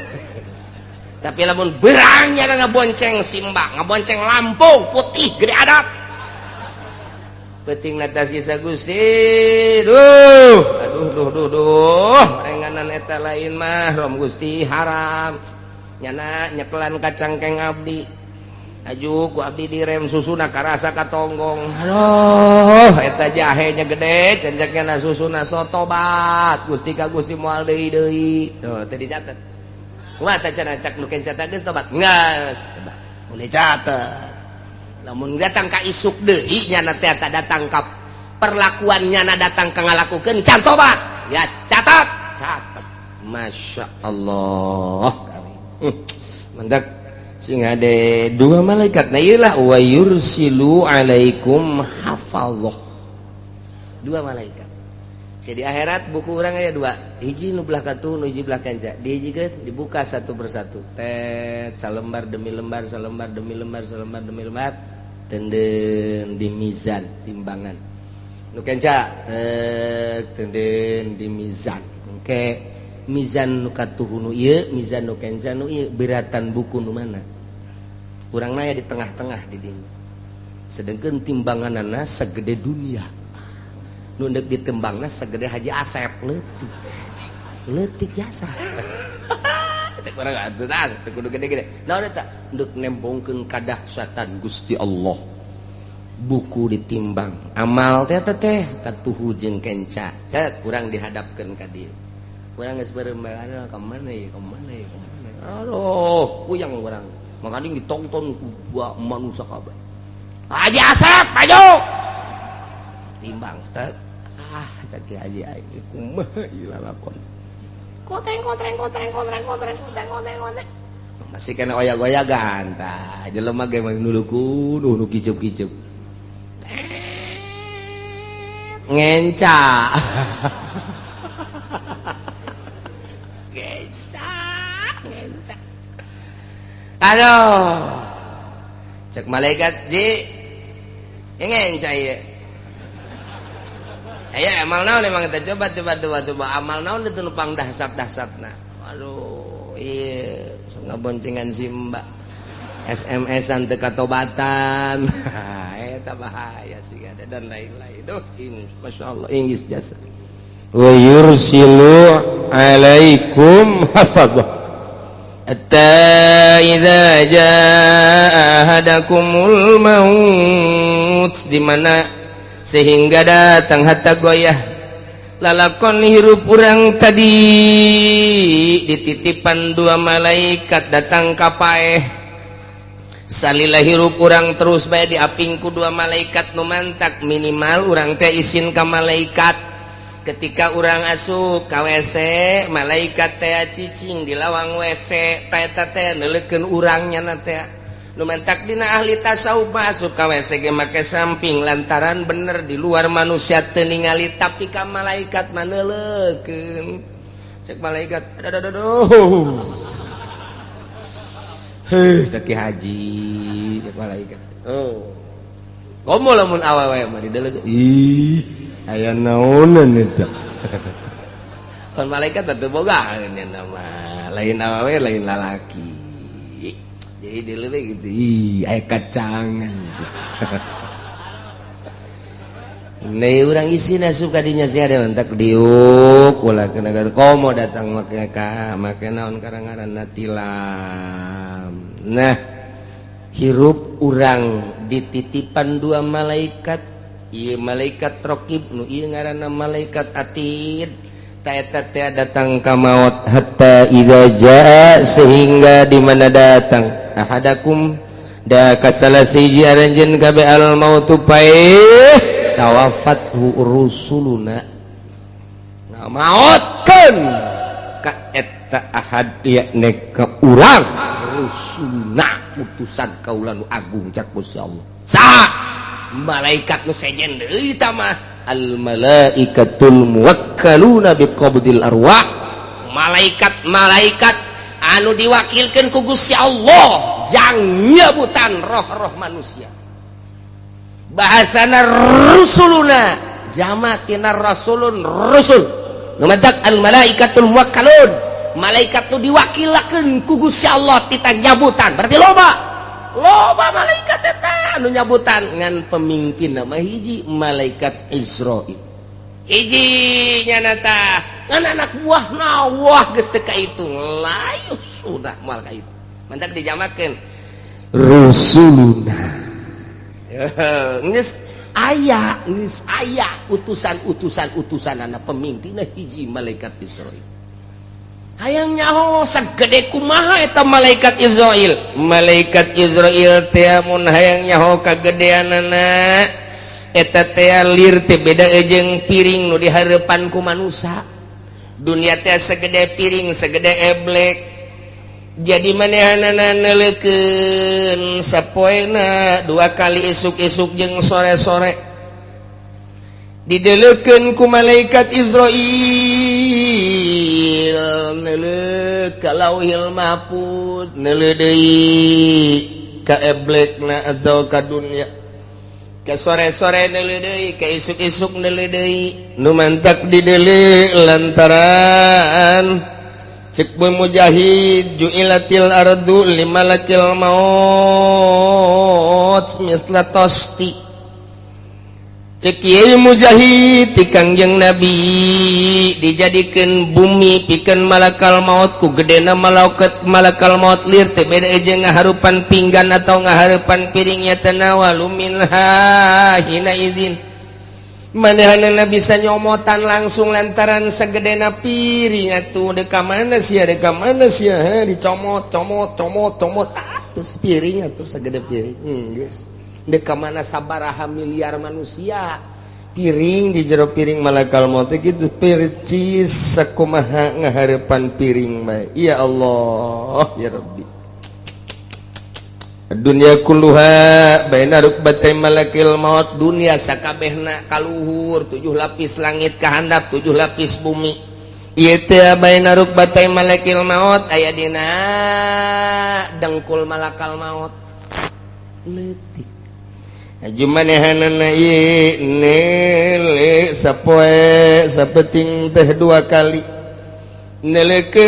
Tapi lamun berangnya ngabonceng simbah, ngabonceng lampu putih gede adat, penting atas kisah Gusti. Duh, aduh, duh, duh, duh, renganan eta lain mahram Gusti, haram. Nyana nyekelan kacangkeng abdi, aju ku abdi direm, susuna karasa katonggong. Aduh, eta jahenya gede cenceknya, susuna. Sok tobat Gusti ka Gusti, moal deui deui. Tuh, teu dicatat. Kumaha teh cenah? Cak nu kenca, geus tobat? Geus, boleh catat. Lamun datang ka isuk deui, nyana teh datang ka perlakuan, nyana datang ka ngalakukeun can tobat ya, catat, catat. Masya Allah, mantap. Sing ada dua malaikat. Nah, iyalah, wa yursilu alaikum hafazah, dua malaikat. Jadi akhirat buku urang aya dua, hiji nu belah katuh, nu hiji belah kenca. Dihijikeun, dibuka satu persatu, tet, salembar demi lembar, salembar demi lembar, salembar demi lembar, tenden di mizan, timbangan. Nu kenca tet, tenden di mizan. Engke mizan nu katuh nu ieu, mizan nu kenca nu ieu, beratan buku nu mana? Urang naya di tengah-tengah di dinya, sedangkan timbanganana segede dunia, nu ndek ditembangna segede Haji Asep, leutik leutik jasa. Cek urang atuh tah teu kudu gede-gede. Naon eta? Ndek nembongkeun kadahsyatan Gusti Allah. Buku ditimbang amal teh teh katuhu jeung kenca, cek urang dihadapkeun ka dieu. Urang geus beureum, ka mana ya, ka mana ya, ka mana? Aduh, puyeng urang. Makanya ditonton ku manusia kabeh. Haji Asep maju, timbang tek. Ah, cek Haji aing, kumaha ieu lalakon? Koteng kotreng kotreng kotreng kotreng kotreng kotreng kotreng, masih kena oyak-oyagan. Tah, jelema ge mah nuluku nu kicup-kicup ngenca ngenca ngenca. Aduh, cek malaikat, ji ngenca ieu. Aya amal naon emang kita? Coba, coba, coba, coba, amal naon itu nupang dahsyat dahsyatna? Aduh, iya, ngaboncengan si mbak, SMS-an teu katobatan, eta bahaya sih ada dan lain-lain. Duh, Masya Allah, Inggris jasa. Wa yursilu alaikum hafadzah hatta idza jaa ahadakumul maut, di mana sehingga datang hatta goyah lalakon hirup urang tadi dititipan dua malaikat datang ka paeh. Salila hirup urang terus bae diapingku dua malaikat. Nu mantak minimal urang teh isin ka malaikat. Ketika urang asup ka WC, malaikat teh cicing di lawang WC, teh teh neuleukeun urangnya na teh. Nu mantak dina ahli tasawuf masuk ka WC ge make samping, lantaran bener di luar manusia teu ningali, tapi ka malaikat mah neuleukeun. Cek malaikat, aduh, aduh, aduh. Heuh, teh haji, cek malaikat. Oh. Komo lamun awewe mah dideleukeun. Ih, aya naonan eta? Pan malaikat teu boga nama lain awewe, lain lalaki. Jadi dileukeun gitu. Ih, aya kacangan. Nih urang isi asup kadinya sih ada mentak diuk ulah kena komo datang make ka make naon karang-ngaranna tilam. Nah, hirup urang dititipan dua malaikat. Ieu malaikat rokib, nu ieu ngaranna malaikat atid. Ta eta teh datang ka maut, hatta idza jaa, sehingga di mana datang, ahadakum, da ka salah siji aranjeun kabeh, al mautu, paeh, tawafat rusuluna, ngamaotkeun ka eta ahad, yakni ka urang, rusuluna, utusan kaula nu agung. Cak Gusti Allah, saha malaikat nu sejen deui tah mah? Al malaikatul muwakkaluna biqabdil arwah. Malaikat-malaikat anu diwakilkan ku Gusti Allah jang nyebutan roh-roh manusia. Bahasana rusuluna, jama tina rasulun, rusul. Nu matak al malaikatul muwakkalun, malaikat nu diwakilakeun ku Gusti Allah tita nyabutan. Berarti loba loba malaikat eta anu nyabutan, ngan pemimpin nama hiji, malaikat Izrail hiji nyana tah. Ngan anak buah nawah geus teu kahitung, layu sudah moal kahitung. Mantak dijamakeun rusuluna. Geus aya, geus aya utusan-utusan, utusan anak pemimpinna hiji, malaikat Izrail. Hayang nyaho sagede kumaha eta malaikat Izrail? Malaikat Izrail teh mun hayang nyaho kagedeanana eta teh, lir teh beda jeung piring nu dihareupan ku manusia. Dunia teh segede piring, segede eblek. Jadi manehanana neuleukeun sapoena dua kali, isuk-isuk jeung sore-sore, dideleukeun ku malaikat Izrail, neuleuh ka Lauhil Mahfuz, neuleuh deui ka eblekna atau ka dunia, ke sore-sore neuleuh deui, ke isuk-isuk neuleuh deui. Nu mantak dideuleu lantaran cek Bu Mujahid, ju'ilatil ardu limalakil maut misla tosti. Cek Kiai Mujahid ti Kangjeng Nabi, dijadikan bumi pikeun malakal maut ku gedena malaikat malakal maut lir teh beda jeung ngaharupan pinggan atau ngaharupan piringnya. Tanawalu minha hina izin, manehanana bisa nyomotan langsung lantaran segedena piring atuh. Deka mana sia, deka mana sia, ha, dicomot, comot, comot, comot. Ah, terus piring atuh segede piring. Geus deka mana sabaraha miliar manusia, piring di jero piring malakal maut gitu percis sakumaha ngaharepan piring mah. Ya Allah, ya Rabbi. Dunia kulluha baina rukbatay malakil maut. Dunia sakabehna kaluhur, tujuh lapis langit kahandap, tujuh lapis bumi ieu teh baina rukbatay malakil maut, aya dina dengkul malakal maut leutik. Aju manehanana ieu neuleuh sapoe sapeting teh dua kali, neleken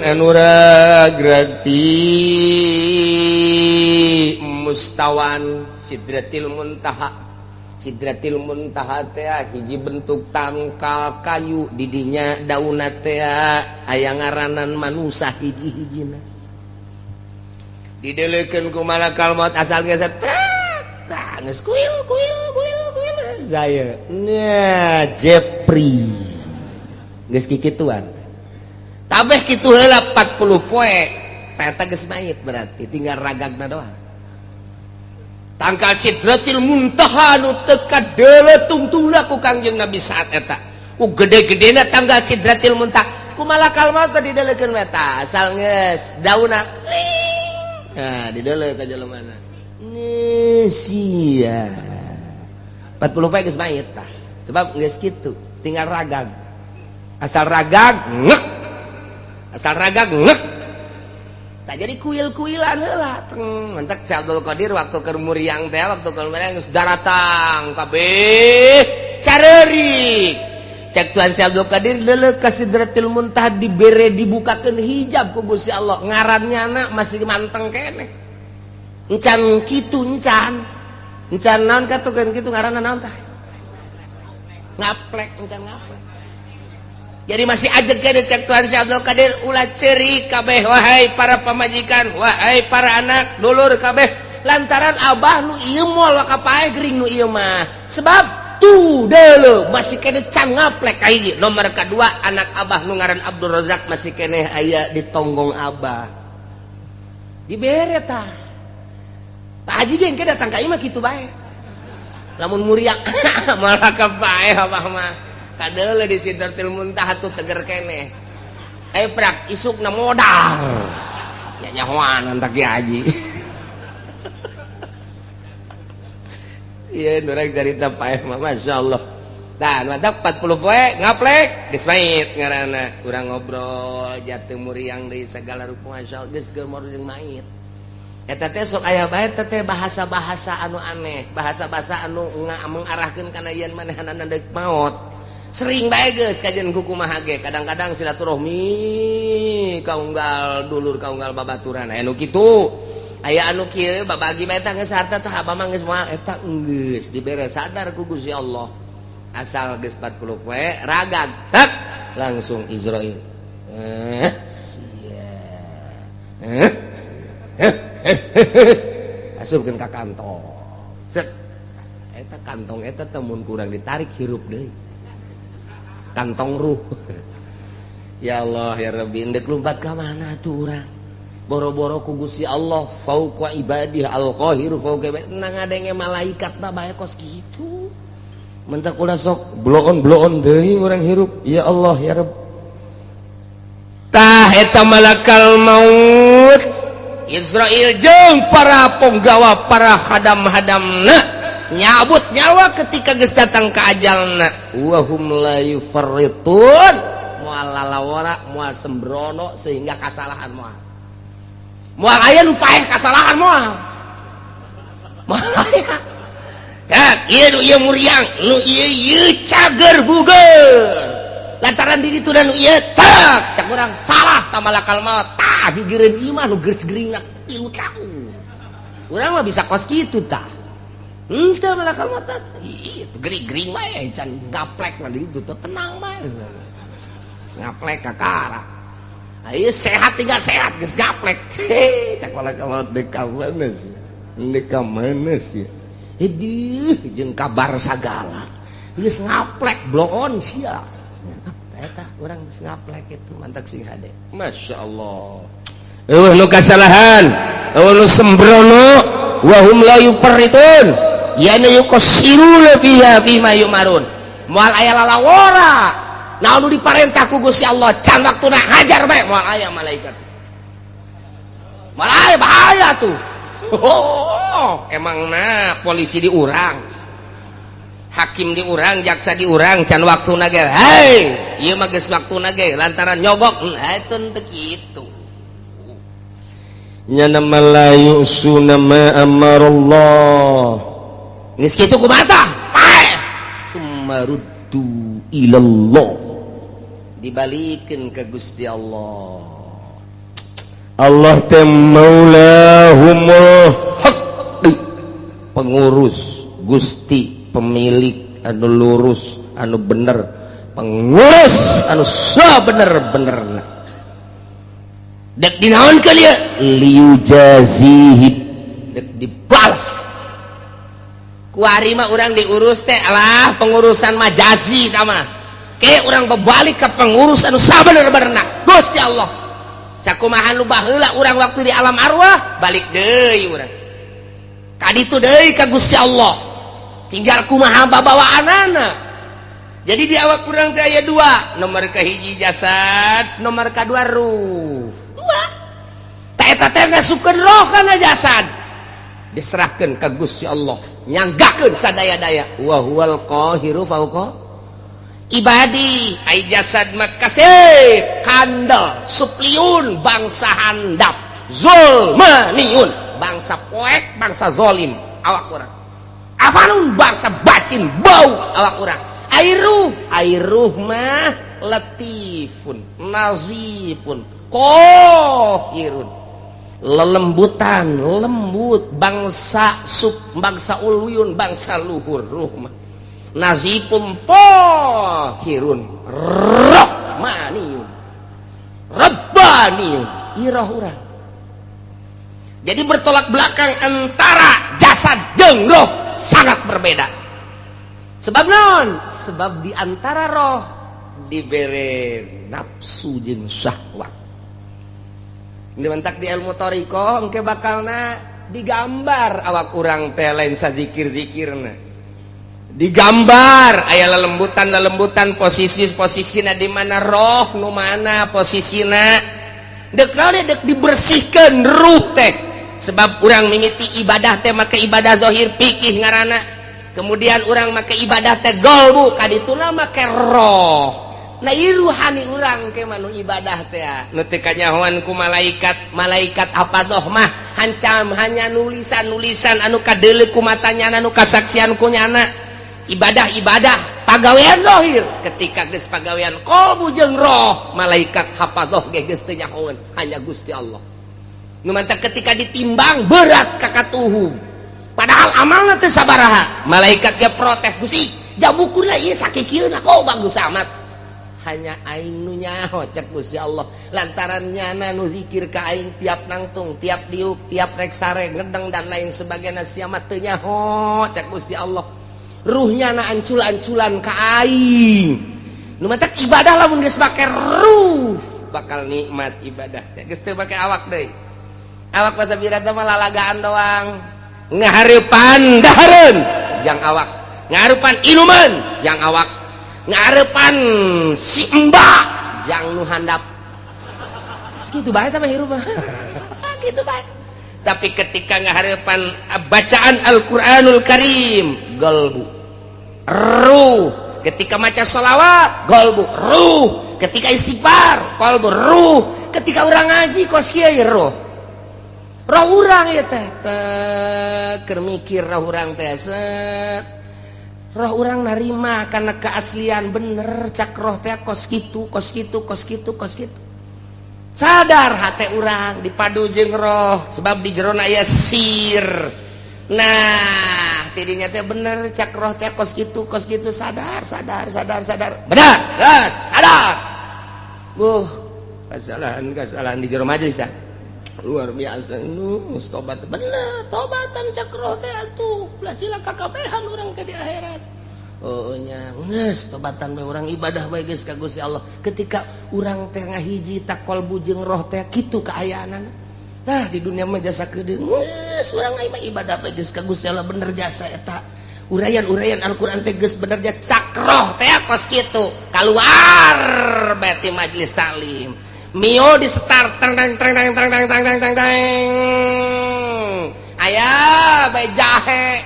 anu ragrag ti mustawan Sidratil Muntaha. Sidratil Muntaha teh hiji bentuk tangkal kayu, didinya dauna teh aya ngaranan manusia hiji-hijina. Dideleukeun ku malakal maut, asal geus geus kuil kuil kuil kuil saya nya Jepri geus kikituan tabeh kitu heula 40 poe eta geus mayit, berarti tinggal ragagna doang. Tangkal Sidratil Muntaha nu teu kadeuleu tungtungna ku Kangjeng Nabi saat eta, ku gede-gedena tangkal Sidratil Muntaha, ku malakal maut teh dideleukeun eta asal geus dauna tling. Nah, dideuleu ka jelema nih sia 40 poe geus mayit tah, sebab geus kitu tinggal ragag, asal ragag ngek, asal ragag ngek. Tak jadi kuil-kuilan heula teng. Mantak Syekh Abdul Qadir waktu keur muriang teh, waktu keur muriang geus daratang kabeh careurik. Cek Tuan Syekh Abdul Qadir, deuleu ka Sidratil Muntaha, dibere, dibukakeun hijab ku Gusti Allah, ngarannya anak masih manteng keneh, encan kitu, encan encan naon katukeun kitu, ngaranna naon tah, ngaplek, encan ngaplek. Jadi masih aja kene. Cek Tuhan Syekh Abdul Qadir, ulah cerik kabeh wahai para pamajikan, wahai para anak dulur kabeh, lantaran abah nu ieu moal kapae gering nu ieu mah, sebab tuh deuleu masih kene can ngaplek. Kahiji, nomor kedua, anak abah nu ngaran Abdul Razak masih keneh aya di tonggong abah. Dibere tah Pak Haji ge engke datang ka imah kitu bae, lamun muriak malah kapae abah mah kadeuleu di Sidratil Muntaha tuh teger keneh. Eh, prak isukna modar ya, nyahoan tak Ki Haji. Iya, orang cerita paeh mah, Masya Allah. Tah, mantap 40 poe ngaplek geus mait ngaranna. Urang ngobrol jatuh muriang deui segala rupa, masyaallah, geus gemor jeung mait. Eta teh sok aya bae teh bahasa-bahasa anu aneh, bahasa-bahasa anu mengarahkeun kana yen manehanana deuk maot. Sering bae geus kajian ku kumaha ge, kadang-kadang silaturahmi kaunggal dulur, kaunggal babaturan, aya nu kitu. Aya anu kieu, babagi bae tah, geus harta tah abah mah geus moal eta, geus dibere sadar ku Gusti Allah. Asal geus 40 poe ragag tak langsung Izrail, eh sia, eh sia, asupkeun ka kantong, set. Eta kantong eta teh mun kurang ditarik hirup deui kantong ruh. Ya Allah ya Rabbi, ndek lumpat ka mana tuh urang? Boro-boro ku Gusti Allah fauqa ibadih, al-qahiru fauqa ibadih, nang ngadenge malaikat mah bae kos kitu. Mentak ulah sok bloon bloon deui urang hirup. Ya Allah ya Rabb. Tah, eta malakal maut Izrail jeung para penggawa, para hadam-hadamna nyabut nyawa ketika geus datang ke ajalna, wahum la yufarritun, moal lalawara, moal sembrono sehingga kasalahan. Moal, moal aya nu paeh kasalahan, moal, moal aya. Cak, ieu nu ieu muriang, nu ieu ieu cager buger. Lantaran diri itu dan nu ieu tak, cak urang salah ta malakal maut. Tah, gigireun ieu mah nu geus geuringna 3 tahun. Urang mah bisa kos kitu tah. Henteu malakal maut. Ih, itu gering-gering bae can gaplek mah di itu tenang bae. Ngaplek kakara. Ayo sehat tinggal sehat geus gaplek. Heh, cak malakal maut, dek ka mana sih? Dek ka mana sih? Hidih jeung kabar sagala. Geus ngaplek bloon sia. Eta urang geus ngaplek itu mantak sing hade. Masya Allah. Eueuh nu kasalahan, eueuh nu sembrono, wa hum la yufarritun. Yani yuqassiruna fiha fima yumarun. Moal aya lalawora. Naon nu diparentah ku Gusti Allah can waktuna hajar bae, moal aya malaikat. Moal aya, bahaya tuh. Oh, emang nah polisi diurang, hakim diurang, jaksa diurang, can waktuna ge. Hei, ieu mah geus waktuna ge lantaran nyogok. Nah, itu teu kitu. Nyana la yusuna ma amarallah. Geus kitu kumaha tah? Paeh. Summaruddu ilallah. Dibalikeun ka Gusti Allah. Allah teh maulahumul haqqi, pengurus Gusti, pemilik anu lurus, anu bener, pengurus anu sabener-benerna. Dek dinaonkeun ieu? Liyujazihi, dek dibalas. Kuari mah urang diurus teh, alah, pengurusan majazi tah mah. Ke urang berbalik ke pengurus anu sabener-benerna, Gusti Allah. Sakumaha nu baheula urang waktu di alam arwah, balik deui urang kaditu deui ka Gusti Allah, tinggal kumaha babawaanana. Jadi di awak urang teh aya dua, nomor kahiji jasad, nomor kadua ruh, dua. Tah, eta teh ngasupkeun roh kana jasad, diserahkeun ka Gusti Allah, nyanggakeun sadaya-daya, wa huwal qahiru fauqa ibadi. Ai jasad mah kasep kandel supliun, bangsa handap, zulmaniun, bangsa poek, bangsa zolim awak urang, afanun, bangsa bacin bau awak urang. Ai ruh, ai ruh mah latifun nazifun qahirun, lelembutan, lembut, bangsa sub, bangsa uluyun, bangsa luhur. Ruh mah nazifun tahirun rahmaniyun rabbaniyun, iroh urang. Jadi bertolak belakang antara jasad jeung roh, sangat berbeda. Sebab non sebab di antara roh dibere nafsu jeung syahwat. Ini mentak di ilmu thoriqoh engke bakalna digambar awak urang teh, lain sazikir-zikirna digambar, aya lelembutan lelembutan, posisi posisina di mana, roh nu mana posisina, dek naon, dek dibersihkan ruh teh. Sebab urang mimiti ibadah teh make ibadah zahir, pikih ngarana. Kemudian urang make ibadah teh golbu, kadituna make roh. Nah, ieu ruhani urang ke manu ibadah teh nu teu kanyahoan ku malaikat. Malaikat apa mah hancam hanya nulisan-nulisan anu kadeuleu ku matanya, anu kasaksian ku nyana. Ibadah-ibadah pagawean dohir, ketika geus pagawean kolbu jeung roh, malaikat hafadoh ge geus teu nyahoeun, hanya Gusti Allah nu mantak. Ketika ditimbang berat kakatuhu, padahal amalna teu sabaraha, malaikat ge protes, "Gusti, jabukurna ieu sakikieuna kok bagus amat?" "Hanya aing nu nyaho," cek Gusti Allah, "lantaran nyana nu zikir ka aing tiap nangtung, tiap diuk, tiap rek sare, ngedeng, dan lain sebagainya. Sia mah teu nyaho," cek Gusti Allah, "ruhnya na ancul-anculan ka aing." Nu matak ibadah lamun geus make ruh bakal nikmat ibadah teh, geus teu make awak deui. Awak masa birata mah lalagaan doang, ngahareupan dahareun jang awak, ngahareupan inuman jang awak, ngarepan si mbak jang nu handap, segitu bae mah hirup mah, gitu bae. Tapi ketika ngaharepan bacaan Al-Qur'anul Karim, golbu ruh. Ketika maca sholawat, golbu ruh. Ketika istighfar, kolbu ruh. Ketika urang ngaji kos kieu, roh roh urang ya teh teh keur mikir, roh urang teh set, roh urang narima karena keaslian, bener cak roh teh kos kitu, kos kitu, kos kitu, kos kitu. Sadar hati urang dipadu jeung roh, sebab di jero aya sir. Nah, tidinya teh bener cak roh teh kos kitu, kos kitu. Sadar, sadar, sadar, sadar, benar, gas sadar. Buh, kesalahan kesalahan di jero majelis ya luar biasa. Nu tobat, bener tobatan cak roh teh atuh, ulah cilaka kabehan urang ke di akhirat. Oh nya, geus tobatan bae urang, ibadah bae geus ka Gusti Allah. Ketika urang teh ngahiji tak kolbu jeung roh teh, kitu kaayaanana. Tah, di dunia mah jasa keudeung, geus urang mah ibadah bae geus ka Gusti Allah, bener jasa eta uraian-uraian Al-Qur'an teh geus bener jasa cak roh teh kos kitu. Keluar bae ti majelis taklim, Mio di start, tang tang tang tang tang tang tang tang tang tang, aya bae jahe.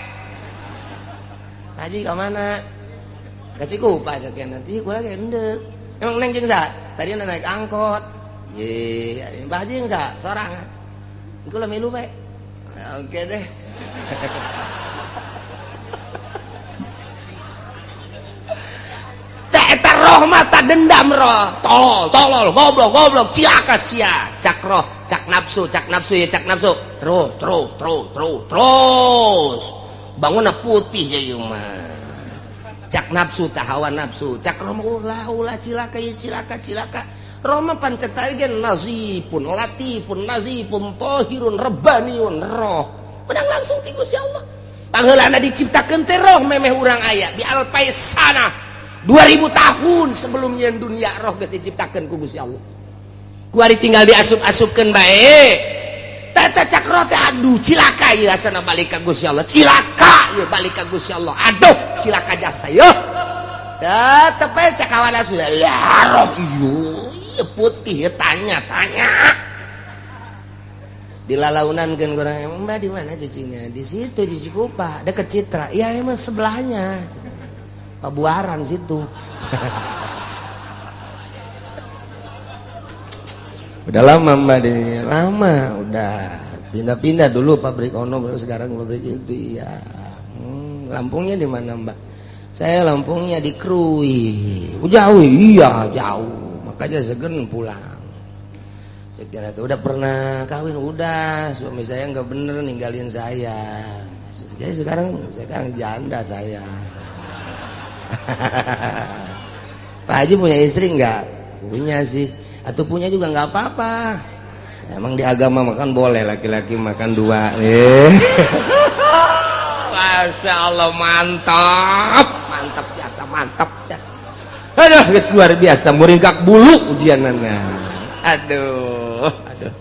"Haji, ke mana?" "Ke Cikupa," cek. "Nanti gua lagi endek." "Emang neng jeung sa?" "Tadi naik angkot." "Ye, Mbah Haji jeung sa?" "Sorangan." "Engko lah milu bae." "Oke deh." Eta roh mata dendam, roh tolol tolol, goblok goblok, cilaka sia, cak roh, cak nafsu, cak nafsu ya, cak nafsu terus terus terus terus terus, bangunna putih ya ieu mah, cak nafsu tah, hawa nafsu. Cak roh mah, "Ulah, ulah, cilaka ya, cilaka, cilaka." Roh mah pancet ge nazifun latifun nazifun tahirun rabbaniun, roh menang langsung ti Gusti Allah. Pangheulana diciptakeun teh roh memeh urang aya bi alpai sana, 2000 tahun sebelumnya dunia, roh geus diciptakeun ku Gusti Allah. Kuari tinggal diasup-asupkeun bae. Tata cak roh teh, "Aduh, cilaka ieu, asana balik ka Gusti Allah, cilaka ieu, balik ka Gusti Allah, aduh, cilaka jasa ieu." Tetep bae cak hawa nafsu ya, roh ieu putih ya, tanya tanya dilalaunan kan kurang. "Emang Mbak di mana cicingnya?" "Di situ, di Cikupa, deket Citra." "Iya, emang sebelahnya Pabuaran situ." "Udah lama Mbak di?" "Lama, udah pindah-pindah, dulu pabrik ono, baru sekarang pabrik itu." "Iya." Lampungnya di mana, Mbak?" "Saya Lampungnya di Krui." "Oh, jauh?" "Iya, jauh, makanya segen pulang." Saya kira tuh udah pernah kawin? "Udah, suami saya nggak bener, ninggalin saya. Jadi sekarang sekarang janda saya." "Pak Haji punya istri nggak?" "Punya sih." "Atau punya juga nggak apa-apa. Emang di agama makan boleh laki-laki makan dua." Masya Allah, mantap mantap biasa, mantap biasa. Aduh, geus luar biasa, muringkak bulu ujianana. Aduh aduh,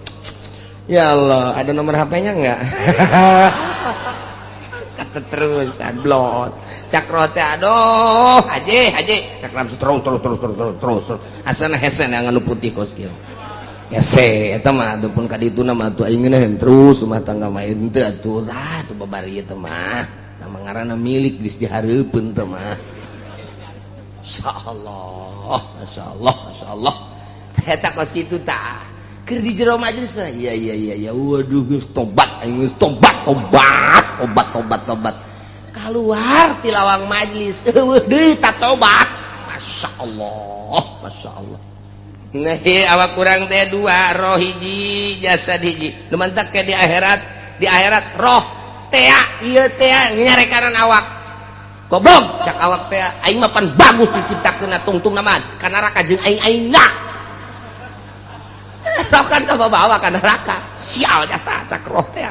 ya Allah, ada nomor HP-nya nggak? Kata terus blon cak roh teh, "Aduh, haji, haji," cak nafsu, terus terus terus terus terus terus terus, asana hese yang anu putih kos kieu hese eta mah. Atuh pun ka dituna mah atuh aing ngeunaheun terus rumah tangga mah henteu atuh. Ah, atuh babari eta mah. Tah ngaranna milik geus dihareupeun teh mah. Masyaallah, masyaallah, masyaallah. Eta kos kitu tah. Keur di jero majelis, iya iya iya iya, waduh geus tobat aing, geus tobat, tobat, tobat, tobat, tobat. Keluar ti lawang majelis, eueuh deui ta tobat. Masyaallah, masyaallah. Nah, awak kurang teh dua, roh hiji, jasad hiji. Nu mantak ke di akhirat roh tea, ieu tea nyarekanan awak. Goblok cak awak teh, aing mah pan bagus diciptakeun tungtung mah ka neraka jeung aing aingna. Roh kan bawa ka neraka. Sial jasa cak roh teh.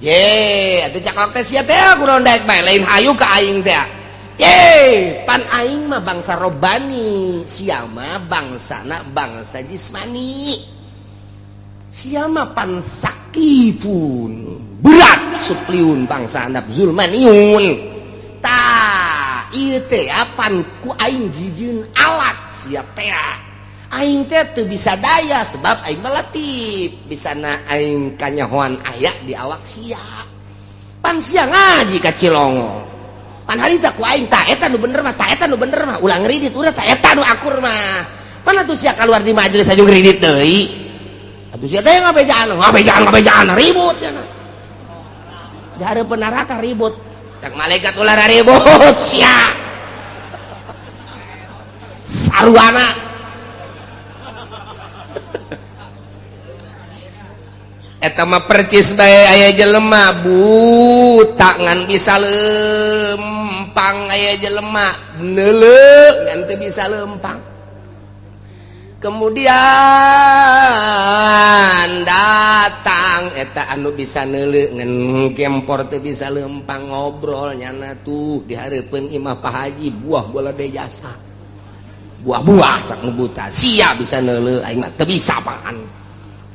Ye, atuh cak awak teh sia teh kunaon daek bae lain hayu ka aing teh. Ye, pan aing mah bangsa robani, sia mah bangsana bangsa jismani. Sia mah pan sakifun, berat supliun bangsa handap zulmaniun. Tah, ieu teh pan ku aing jijieun alat sia teh. Aing teh teu bisa daya sebab aing mah latif, bisana aing kanyahoan aya di awak sia. Pan sia ngaji ka Cilongo. Pan harita ku aing ta eta nu bener mah, ta eta nu bener mah, ulah ngridit urang ta eta nu akur mah. Pan atuh sia keluar di majelis aja ngridit deui. Atuh sia teh ngabejaan, ngabejaan, ngabejaan ribut cenah. Di hareupeun neraka ribut. Cak malaikat ulah ribut sia. Saruana. Eta mah percis bae aya jelema buta ngan bisa lempang, aya jelema neuleu ngan teu bisa lempang. Kemudian datang eta anu bisa neuleu ngan gempor teu bisa lempang, ngobrol nyana tuh di hareupeun imah Pak Haji buah bola de jasa. Buah-buah cak nu buta sia bisa neuleu aing mah teu bisa apaan.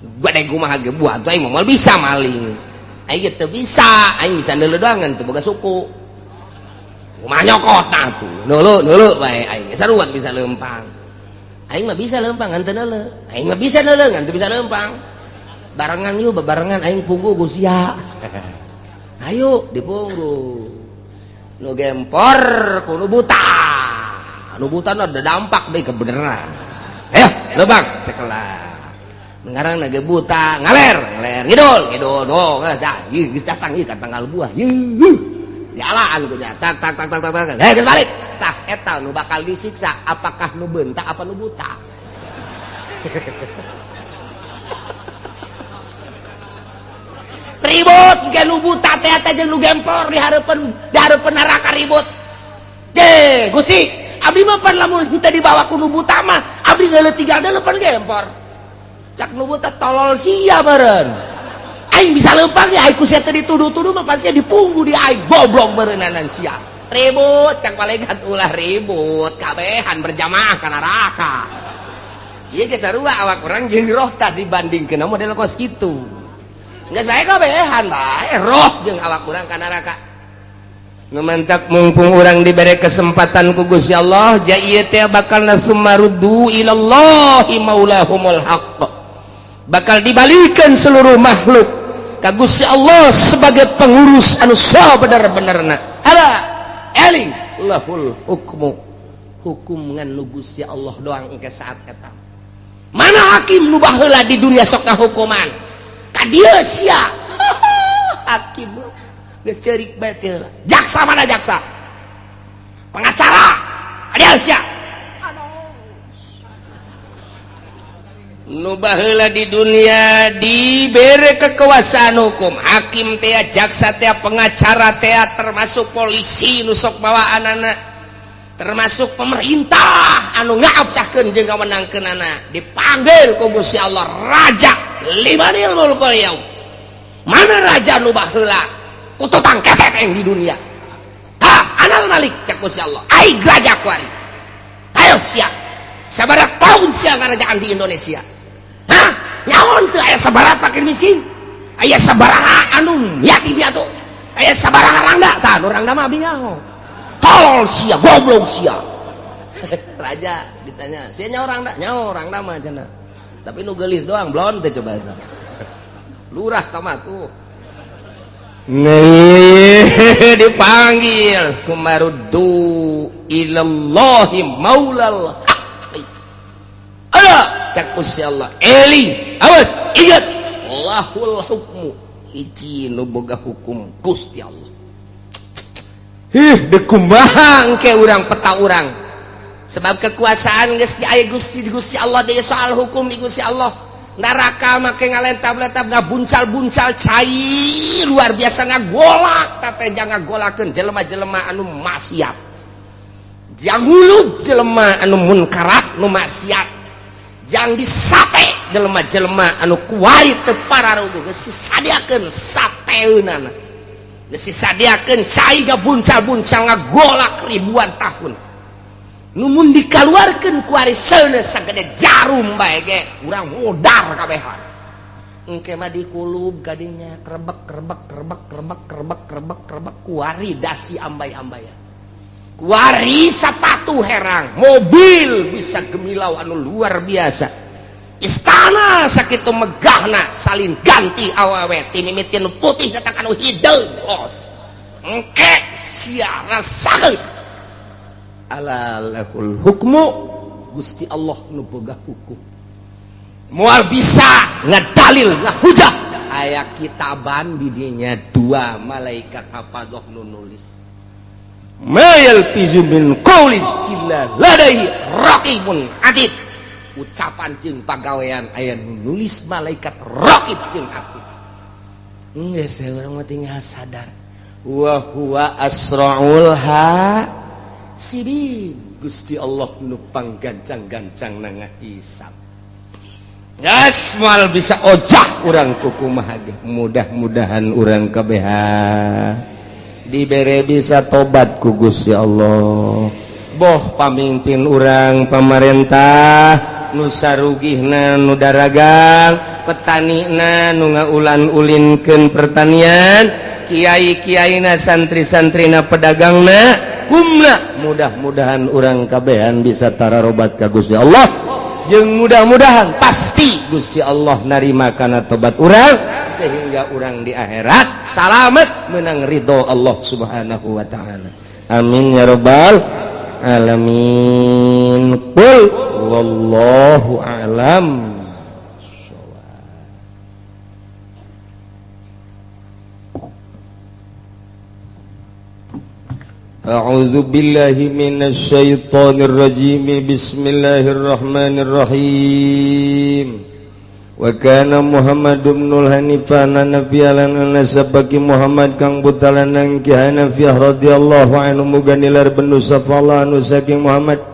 Gede kumaha ge buah tuh aing mah bisa maling. Aing ge teu bisa, aing bisa neuleu doang ngan teu boga suku. Kumaha nyokot tah tuh. Neuleu neuleu bae aing sarua bisa lempang. Aing mah bisa lempang ngan teu neuleu. Aing mah bisa neuleu ngan teu bisa lempang. Barengan yuk, bebarengan aing punggu ku sia. Ayo dipunggu. Nu gempor ku nu buta. Nu buta ada dampak deui kebenaran. Ayo, lempang cekelah. Ngarang nage buta, ngaler, ngaler, ngidul, ngidul, oh, geus dah, ieu geus datang ieu ka tanggal buah. Yeuh. Dialaan ku nya, tak tak tak tak tak tak. Hei, geus balik. Tah eta nu bakal disiksa, apakah nu beunta apa nu buta? Ribut ge nu buta teh eta jeung nu gempor di hareupeun neraka ribut. Ge, Gusti, abdi mah pan lamun henteu dibawa ku nu buta mah, abdi geuleuh tinggal deuleu pan gempor. Cak nu buta tolol sia meureun. Aing bisa lempang ya, aing ku sia teh dituduh-tuduh mah pasti dipunggu di aing goblok meureunnanan sia. Ribut cak malaikat ulah ribut, kabehan berjamaah ka neraka. Ieu ge sarua awak urang jeung roh tah dibandingkeun model kos kitu. Geus bae kabehan bae roh jeung awak urang ka neraka. Nu mantak mumpung urang dibere kesempatan ku Gusti Allah, ja ieu teh bakal nasumaruddu ilallahi maulahumul haqq. Bakal dibalikan seluruh makhluk ka Gusti Allah sebagai pengurus anu sabener-benerna. Hala eling lahul hukmu. Hukum ngan nu Gusti Allah doang engke saat eta. Mana hakim nu baheula di dunia sok ngahukuman? Ka dieu sia. Hakim geus ceurik bae teh heula. Jaksa mana jaksa? Pengacara. Ka dieu sia. Nu baheula di dunia dibere kekuasaan hukum, hakim teh, jaksa teh, pengacara teh, termasuk polisi nu sok bawa anak, termasuk pemerintah anu ngaabsahkeun jeung ngamenangkeunana, dipanggil ku Gusti Allah raja limanil mulkul yaum. Mana raja nu baheula kututang ketek di dunia? Ha, anal malik cak Gusti Allah. Aing raja kuari. Ayo sia. Sabaraha tahun sia ngarajaan di Indonesia? Hah? Nyaon teu aya sabaraha fakir miskin? Aya sabaraha anu yatim piatu? Aya sabaraha rangda? Tah nu rangda mah abdi nyaho. Tolol sia, goblok sia. Raja ditanya, sia nyaho rangda? Nyaho rangda mah cenah. Tapi nu geulis doang blon teh coba eta. Lurah tah mah tuh. Nih. Dipanggil sumaruddu ilallahi maulal haqqi. Ala cak Gusti Allah, eling, awas, ingat, lahul hukmu, hiji nu boga hukum Gusti Allah. Ih, dekumaha engke urang, peta urang, sebab kekuasaan geus di aya Gusti Gusti Allah deui, soal hukum di Gusti Allah. Neraka make ngalentab-lentab, ngabuncal-buncal cai luar biasa, ngagolak teh ngagolakeun jelema-jelema anu maksiat, jang ngulub jelema anu munkarat, nu maksiat, jang disate jelema-jelema anu kuari teu pararuguh. Geus disadiakeun sateunana, geus disadiakeun cai ngabuncal-buncal, ngagolak ribuan tahun. Numun dikaluarkeun kuari seuneu sagede jarum bae ge urang modar kabehan. Engke mah dikulub kadinya, krebek krebek krebek krebek krebek krebek krebek, kuari dasi ambay-ambayan, kuari sapatu herang, mobil bisa gemilau anu luar biasa, istana sakitu megahna, salin ganti awewe ti mimiti nu putih datang anu hideung los. Engke sia rasakeun. Ala lahul hukmu, Gusti Allah nu boga hukum, moal bisa ngedalil ngahujah. Aya kitaban di dinya, dua malaikat hafadzah nu nulis. Ma yalfizu min qaulin illa ladaihi raqibun atid. Ucapan jeung pagawean aya nu nulis malaikat raqib jeung atid. Geus urang mah tinggal sadar wa huwa asraul hasibin. Gusti Allah nu panggancang-gancang na ngahisab. Gas moal bisa ojah urang kukumaha ge. Mudah-mudahan urang kabehan dibere bisa tobat ku Gusti Allah, boh pamimpin urang, pamarentah nu sarugihna, nu daragang, petanina nu ngaulan ulinkeun pertanian, kiai-kiaina, santri-santrina, pedagangna, kumna. Mudah-mudahan urang kabehan bisa tararobat ka Gusti Allah, jeung mudah-mudahan pasti Gusti Allah narima kana tobat urang sehingga urang di akhirat salamet, menang ridho Allah Subhanahu wa taala. Amin ya rabbal alamin. Qul wallahu a'lam. أعوذ بالله من الشيطان الرجيم. بسم الله الرحمن الرحيم. وكان محمد بن الحنيفة Nabi lan nasabaki Muhammad kang putalanang Ki Hanafiyah radhiyallahu anhu, muga nilar bendu sapa Allah anu saking Muhammad.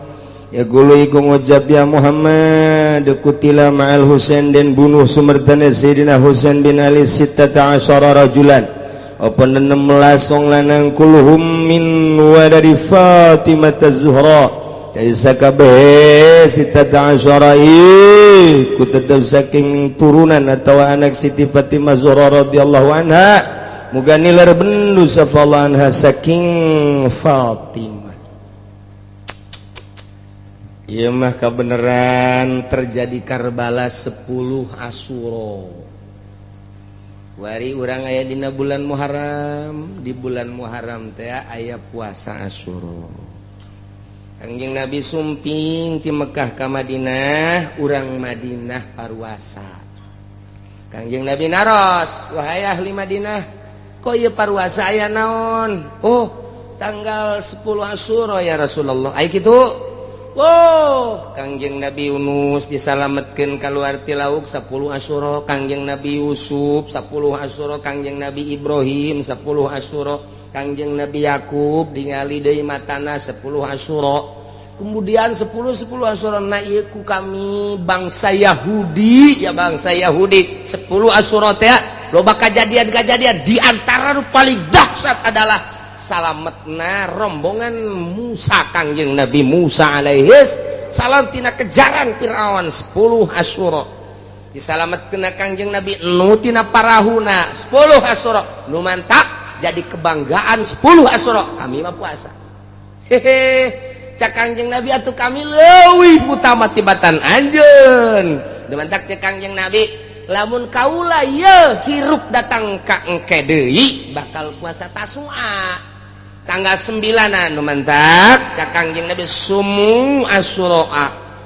Yaqulu iku ngucap ya Muhammad, kutila ma'al Husain, den bunuh sumertane Sayyidina Husain bin Ali, 16 rajulan, apa 16 wong lanang, kulluhum min waladi Fatimah Az-Zuhra, jadi sakabeh 16 iku tetep saking turunan atau anak Siti Fatimah Zuhra radhiyallahu anha, muga nilar bendu sapa Allah anha saking Fatimah. Ieu mah kebenaran terjadi Karbala 10 Asyura. Wari urang aya dina bulan Muharram, di bulan Muharram teh aya puasa Asyura. Kangjeng Nabi sumping ti Mekah ka Madinah, urang Madinah paruasa. Kangjeng Nabi naros, "Wahai ahli Madinah, kok ieu paruasa aya naon?" "Oh, tanggal 10 Asyura ya Rasulullah." Ai kitu. Wow, Kangjeng Nabi Yunus disalametkeun keluar ti lauk 10 Asyura, Kangjeng Nabi Yusuf 10 Asyura, Kangjeng Nabi Ibrahim 10 Asyura, Kangjeng Nabi Yakub ningali deui matana 10 Asyura. Kemudian 10 10 Asyura na ieu ku kami bangsa Yahudi ya, bangsa Yahudi 10 Asyura teh loba kajadian-kajadian, di antara nu paling dahsyat adalah salametna rombongan Musa, Kangjeng Nabi Musa alaihis salam tina kejaran Fir'aun 10 Asyura. Disalametkeun Kangjeng Nabi Nu tina parahuna 10 Asyura. Nu mantak jadi kebanggaan 10 Asyura kami mah puasa. Hehe, cak Kangjeng Nabi, atuh kami leuwih utama tibatan anjeun. Nu mantak cek Kangjeng Nabi, Lamun kaula ye hirup datang ka engke deui bakal puasa Tasua tanggal 9 anu mantak ka Kangjeng Nabi sumu Asyura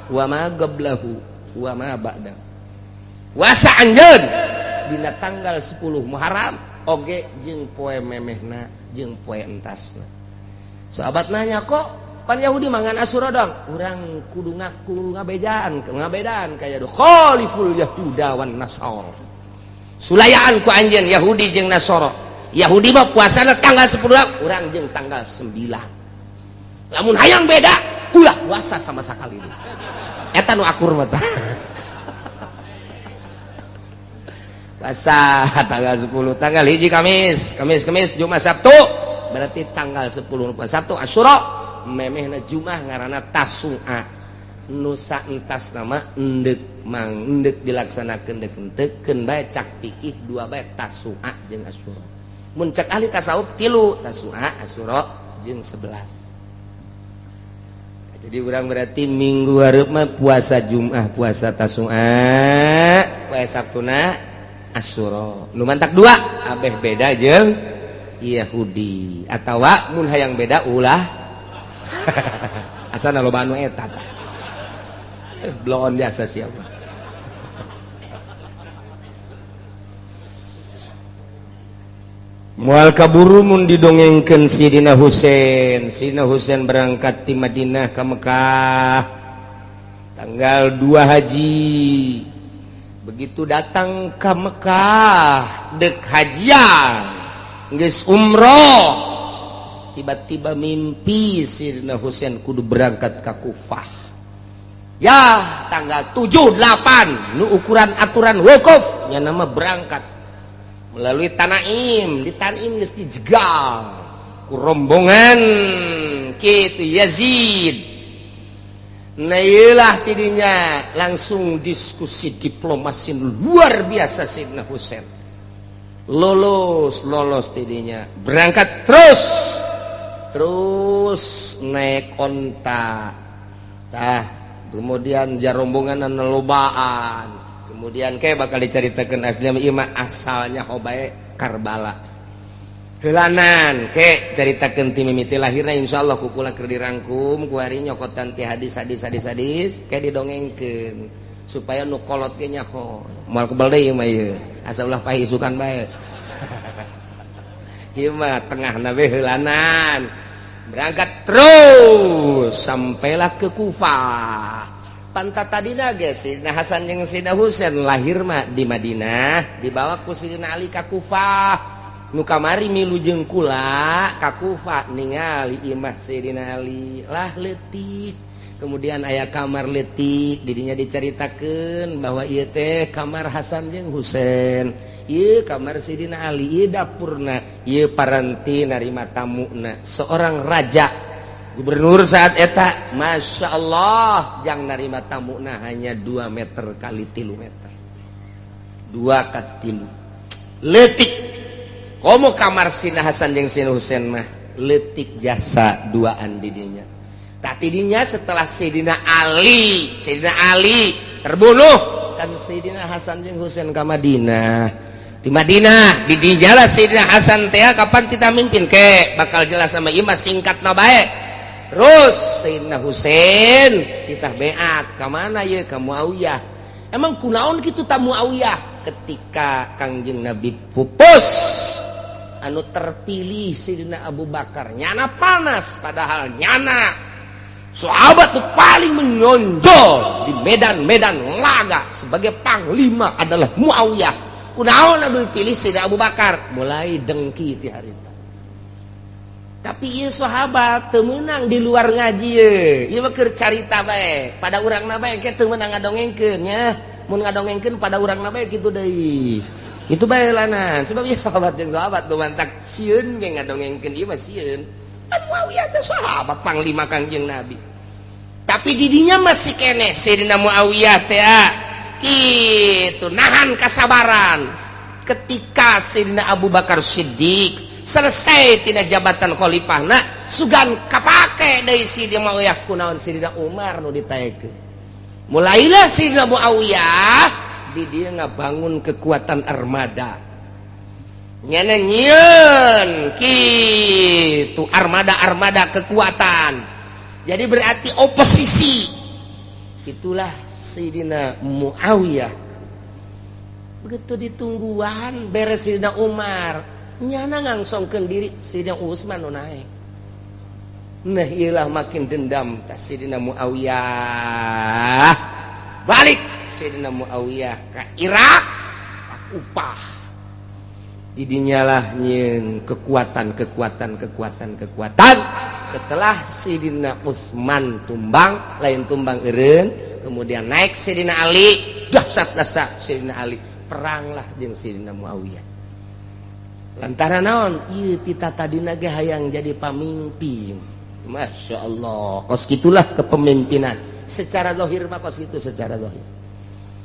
wa ma qablahu wa ma ba'da. Puasa anjeun dina tanggal 10 Muharram oge jeung poe memehna jeung poe entasna. Sahabat nanya, kok pan Yahudi mangan Asyura dong, urang kudu ngaku ngabejaan ngabedaan kaya do khaliful Yahuda wan Nasara, sulayaan ku anjeun Yahudi jeung Nasara. Yahudi mah puasana tanggal 10, urang jeung tanggal 9. Lamun hayang beda, ulah puasa sama sakali. Eta nu akur mah tah. Puasa tanggal 10, tanggal hiji Kamis, Kamis, Kamis, Jumat, Sabtu, berarti tanggal 10 Sabtu Asyura, memehna Jumat ngaranna Tasua. Nusa entas nama endek mang endek dilaksanakeun dek entekeun bae cak pikih dua bae Tasua jeung Asyura. Mun cek ahli tasawuf tilu, Tasua, Asyura jeung 11. Jadi urang berarti minggu hareup mah puasa Jumat, puasa Tasua, puasa Sabtuna Asyura. Nu mantak dua abeh beda jeung Yahudi atawa mun hayang beda ulah. Asana loba anu eta tah. Bloon jasa siapa. Moal kaburu mun didongengkeun Sidina Husain. Sidina Husain berangkat ti Madinah ka Mekah tanggal 2 Haji. Begitu datang ke Mekah dek hajian geus umroh, tiba-tiba mimpi Sidina Husain kudu berangkat ke Kufah. Ya tanggal 7 8 nu ukuran aturan wukuf nya nama berangkat melalui Tanaim. Di Tanaim geus dijegal ku rombongan kitu Yazid. Nah ieulah tidinya langsung diskusi diplomasi luar biasa Sidina Husain. Lolos lolos tidinya berangkat terus terus naik onta. Tah kemudian jarombongan lobaan, kemudian kayak bakal diceritakan asli ima asalnya hobae Karbala heulanan ke ceritakan ti mimiti lahirna. Insyaallah kukula keur dirangkum ku hari nyokotan ti hadis hadis hadis hadis kayak didongengkeun supaya nu kolot ge nyaho moal kebal deui mah ieu asa ulah pahisukan bae. Ieu mah tengahna we heulanan berangkat terus sampailah ke Kufah. Pantat tadina ge Sidina Hasan jeung Sidina Husain lahir mah di Madinah, dibawa ku Sidina Ali ka Kufah. Nu kamari milu jeung kula ka Kufah ningali imah Sidina Ali lah leutik. Kemudian aya kamar leutik didinya dicaritakeun bahwa ieu teh kamar Hasan jeung Husain, ieu kamar Sidina Ali, ieu dapurna, ieu paranti narima tamuna. Seorang raja gubernur saat eta Masya Allah jang narima tamuna hanya 2 meter kali 3 meter, 2 ka 3 leutik. Komo kamar Sina Hasan jeung Sina Husain mah leutik jasa duaan didinya. Tak tidinya setelah Sidina Ali terbunuh kan Sidina Hasan jeung Husain ka Madinah. Di Madinah di dinya Sidina Hasan teh kapan kita mimpin ke bakal jelas sama ieu mah singkatna bae. Terus Sayyidina Husain kita beat ka mana ieu ka Muawiyah. Emang kunaon kitu ta Muawiyah ketika Kangjeng Nabi pupus anu terpilih Sayyidina Abu Bakar nyana panas, padahal nyana sahabat tuh paling menonjol di medan-medan laga sebagai panglima adalah Muawiyah. Kunaon anu dipilih Sayyidina Abu Bakar mulai dengki ti harita. Tapi ieu sahabat teu meunang di luar ngaji ye. Ieu mah keur carita bae. Pada urangna bae ke teu meunang ngadongengkeun nya. Mun ngadongengkeun pada urangna bae kitu deui. Kitu bae lanan. Sebab ieu sahabat jeung sahabat nu mantak sieun ge ngadongengkeun ieu mah sieun. Kan Muawiyah teh sahabat panglima Kangjeng Nabi. Tapi didinya masih keneh Sayyidina Muawiyah teh kitu nahan kasabaran. Ketika Sayyidina Abu Bakar Siddiq selesai tina jabatan khalifahna sugan kapake deui Sayyidina Muawiyah kunaon Sayyidina Umar nu ditaekeun. Mulailah Sayyidina Muawiyah Di dieu ngabangun kekuatan armada, nyana nyieun kitu armada-armada kekuatan. Jadi berarti oposisi itulah Sayyidina Muawiyah. Begitu ditungguan beres Sayyidina Umar, nyana ngangsongkeun diri, Sayyidina Utsman nu naek. Nah, iyalah makin dendam ta Sayyidina Muawiyah. Balik Sayyidina Muawiyah ke Irak, upah didinyalah nyieun kekuatan, kekuatan, kekuatan, kekuatan. Setelah Sayyidina Utsman tumbang, lain tumbang eureun, kemudian naik Sayyidina Ali, dahsyat dahsyat Sayyidina Ali, peranglah jeung Sayyidina Muawiyah. Lantaran naon? Ieu tita tadina ge hayang jadi pamimpin. Masya Allah, kos gitulah kepemimpinan secara zahir mah, kos gitu secara zahir.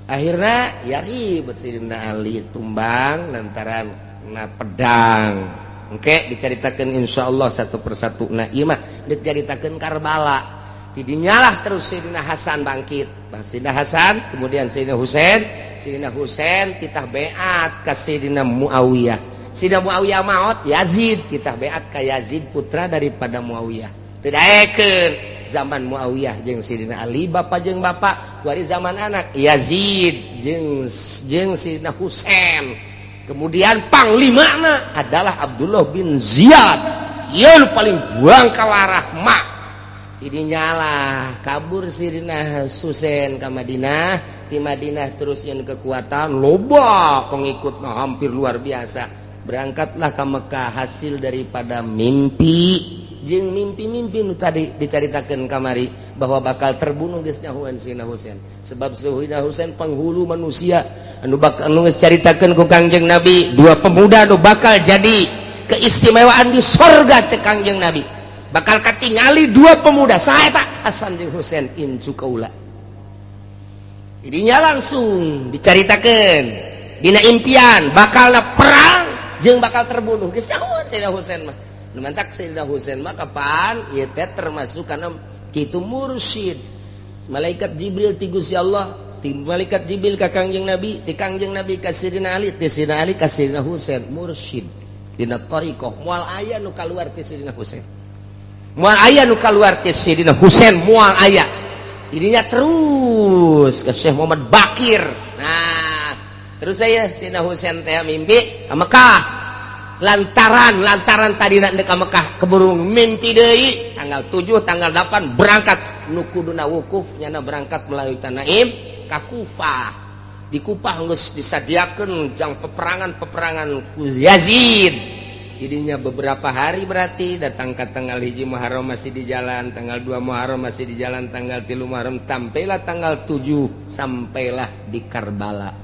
Akhirnya ya ribut, Sayyidina Ali tumbang lantaran na pedang. Oke, diceritakan insya Allah satu persatu. Nah, iya mah diceritakan Karbala. Didinyalah terus Sayyidina Hasan bangkit. Sayyidina Hasan, kemudian Sayyidina Husain. Sayyidina Husain titah beat ke Sayyidina Muawiyah. Sayyidina Muawiyah maut, Yazid titah beat ke Yazid, putra daripada Muawiyah. Tidak eken zaman Muawiyah jeung Sayyidina Ali bapak jeung bapak, wari zaman anak Yazid jeung jeung Sayyidina Husain. Kemudian panglimana adalah Abdullah bin Ziyad yang paling buang kawarah mak. Ini nyalah kabur Sayyidina Husain ke Madinah. Di Madinah terus yang kekuatan loba pengikut, nah, hampir luar biasa. Berangkatlah ke Mekah hasil daripada mimpi jeung mimpi-mimpi nu tadi dicaritakeun kamari bahwa bakal terbunuh, geus nyahoan Sayyidina Husain, sebab Sayyidina Husain penghulu manusia anu bakal anu geus caritakeun ku Kangjeng Nabi, dua pemuda anu bakal jadi keistimewaan di sorga. Cek Kangjeng Nabi bakal katingali dua pemuda, saha eta? Hasan jeung Husain, incu kaula. Jadinya langsung dicaritakeun dina impian bakal perang jeung bakal terbunuh, geus nyahoan Sayyidina Husain mah. Nu mantak Sayyidina Husain mah kapan ieu teh termasuk karena kitu mursyid malaikat Jibril ti Gusti Allah, ti malaikat Jibril ka Kangjeng Nabi, ti Kangjeng Nabi ka Sayyidina Ali, ti Sayyidina Ali ka Sayyidina Husain, mursyid dina thariqah. Moal aya nu kaluar ti Sayyidina Husain, moal aya nu kaluar ti Sayyidina Husain, moal aya. Ininya terus ke Syekh Muhammad Bakir. Nah, terus saya Sayyidina Husain teh mimpi ke Mekah. Lantaran lantaran tadi nak ka Mekah, keburu mimpi deui, tanggal 7, tanggal 8 berangkat. Nu kuduna wukuf, nyana berangkat melalui Tanaim ka Kufah. Di Kufah geus disadiakeun jang peperangan-peperangan ku Yazid. Jadinya beberapa hari, berarti datang ke tanggal 1 Muharram masih di jalan, tanggal 2 Muharram masih di jalan, tanggal 3 Muharram, sampailah tanggal 7, sampailah di Karbala.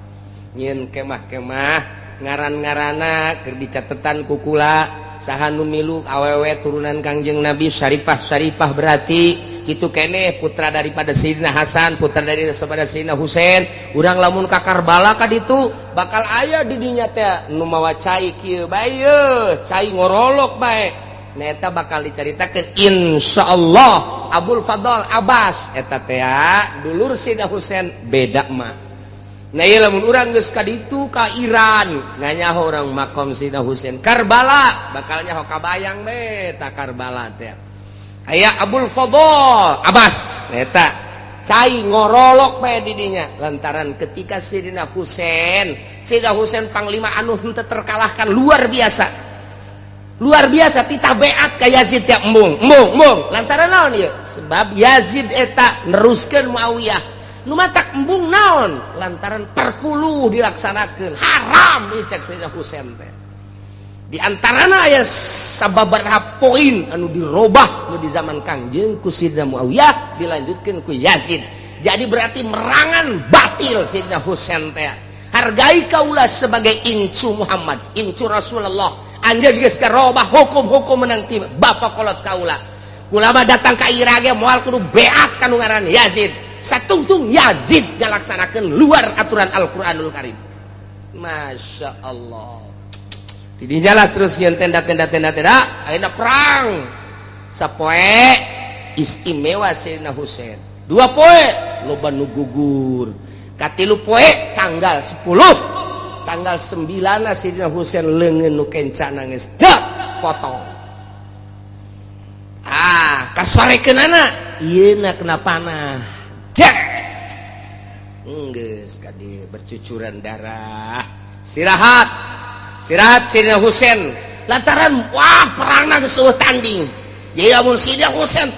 Nyieun kemah-kemah, ngaran-ngarana keur dicatetan ku kula, saha nu milu, awewe turunan Kangjeng Nabi, Syarifah Syarifah, berarti gitu kene putra daripada Sayyidina Hasan, putra daripada Sayyidina Husain. Urang lamun ka Karbala ka ditu bakal aya di dinya teh nu mawa cai kieu bae, cai ngorolok bae. Nah, eta bakal dicaritakeun insyaallah. Abul Fadl Abbas eta teh dulur Sayyidina Husain, beda mah. Nah, ieu lamun urang geus ka ditu ka Iran, nganyaho urang makom Sayyidina Husain Karbala, bakal nyaho kabayang be ta Karbala teh aya Abul Fadl Abbas eta cai ngorolok bae di dinya. Lantaran ketika Sayyidina Husain, Sayyidina Husain panglima anu henteu terkalahkan, luar biasa, luar biasa, titah beat ka Yazid tiap embung embung embung. Lantaran naon ieu? Sebab Yazid eta neruskeun Muawiyah. Nu matak embung naon? Lantaran perpuluh dilaksanakeun haram ieu cek Sayyidina Husain teh. Di antarana aya sababaraha poin anu dirobah nu di zaman Kangjeng ku Sayyidina Muawiyah, dilanjutkeun ku Yazid. Jadi berarti merangan batil Sayyidina Husain teh. Hargai kaula sebagai incu Muhammad, incu Rasulullah. Anjeun geus karobah hukum-hukum menang ti bapak kolot kaula. Kula mah datang ka Irak ge moal kudu beat ka nu ngaran Yazid. Satungtung Yazid ngalaksanakeun luar aturan Al-Qur'anul Karim. Masya Allah. Tidinya lah terus yang tenda tenda tenda tenda, akhirnya perang sapoe istimewa Sayyidina Husain, 2 poe loba nu gugur. Katilu poe tanggal 10, tanggal 9 Sidina Husain leungeun nu kencana geus dek potong. Ah, kasorekeunana ieu na kena panah. Dek. Geus kadi bercucuran darah. Istirahat. Istirahat Sidina Husain lantaran wah, perangna geus tanding. Jadi lamun Sidina Husain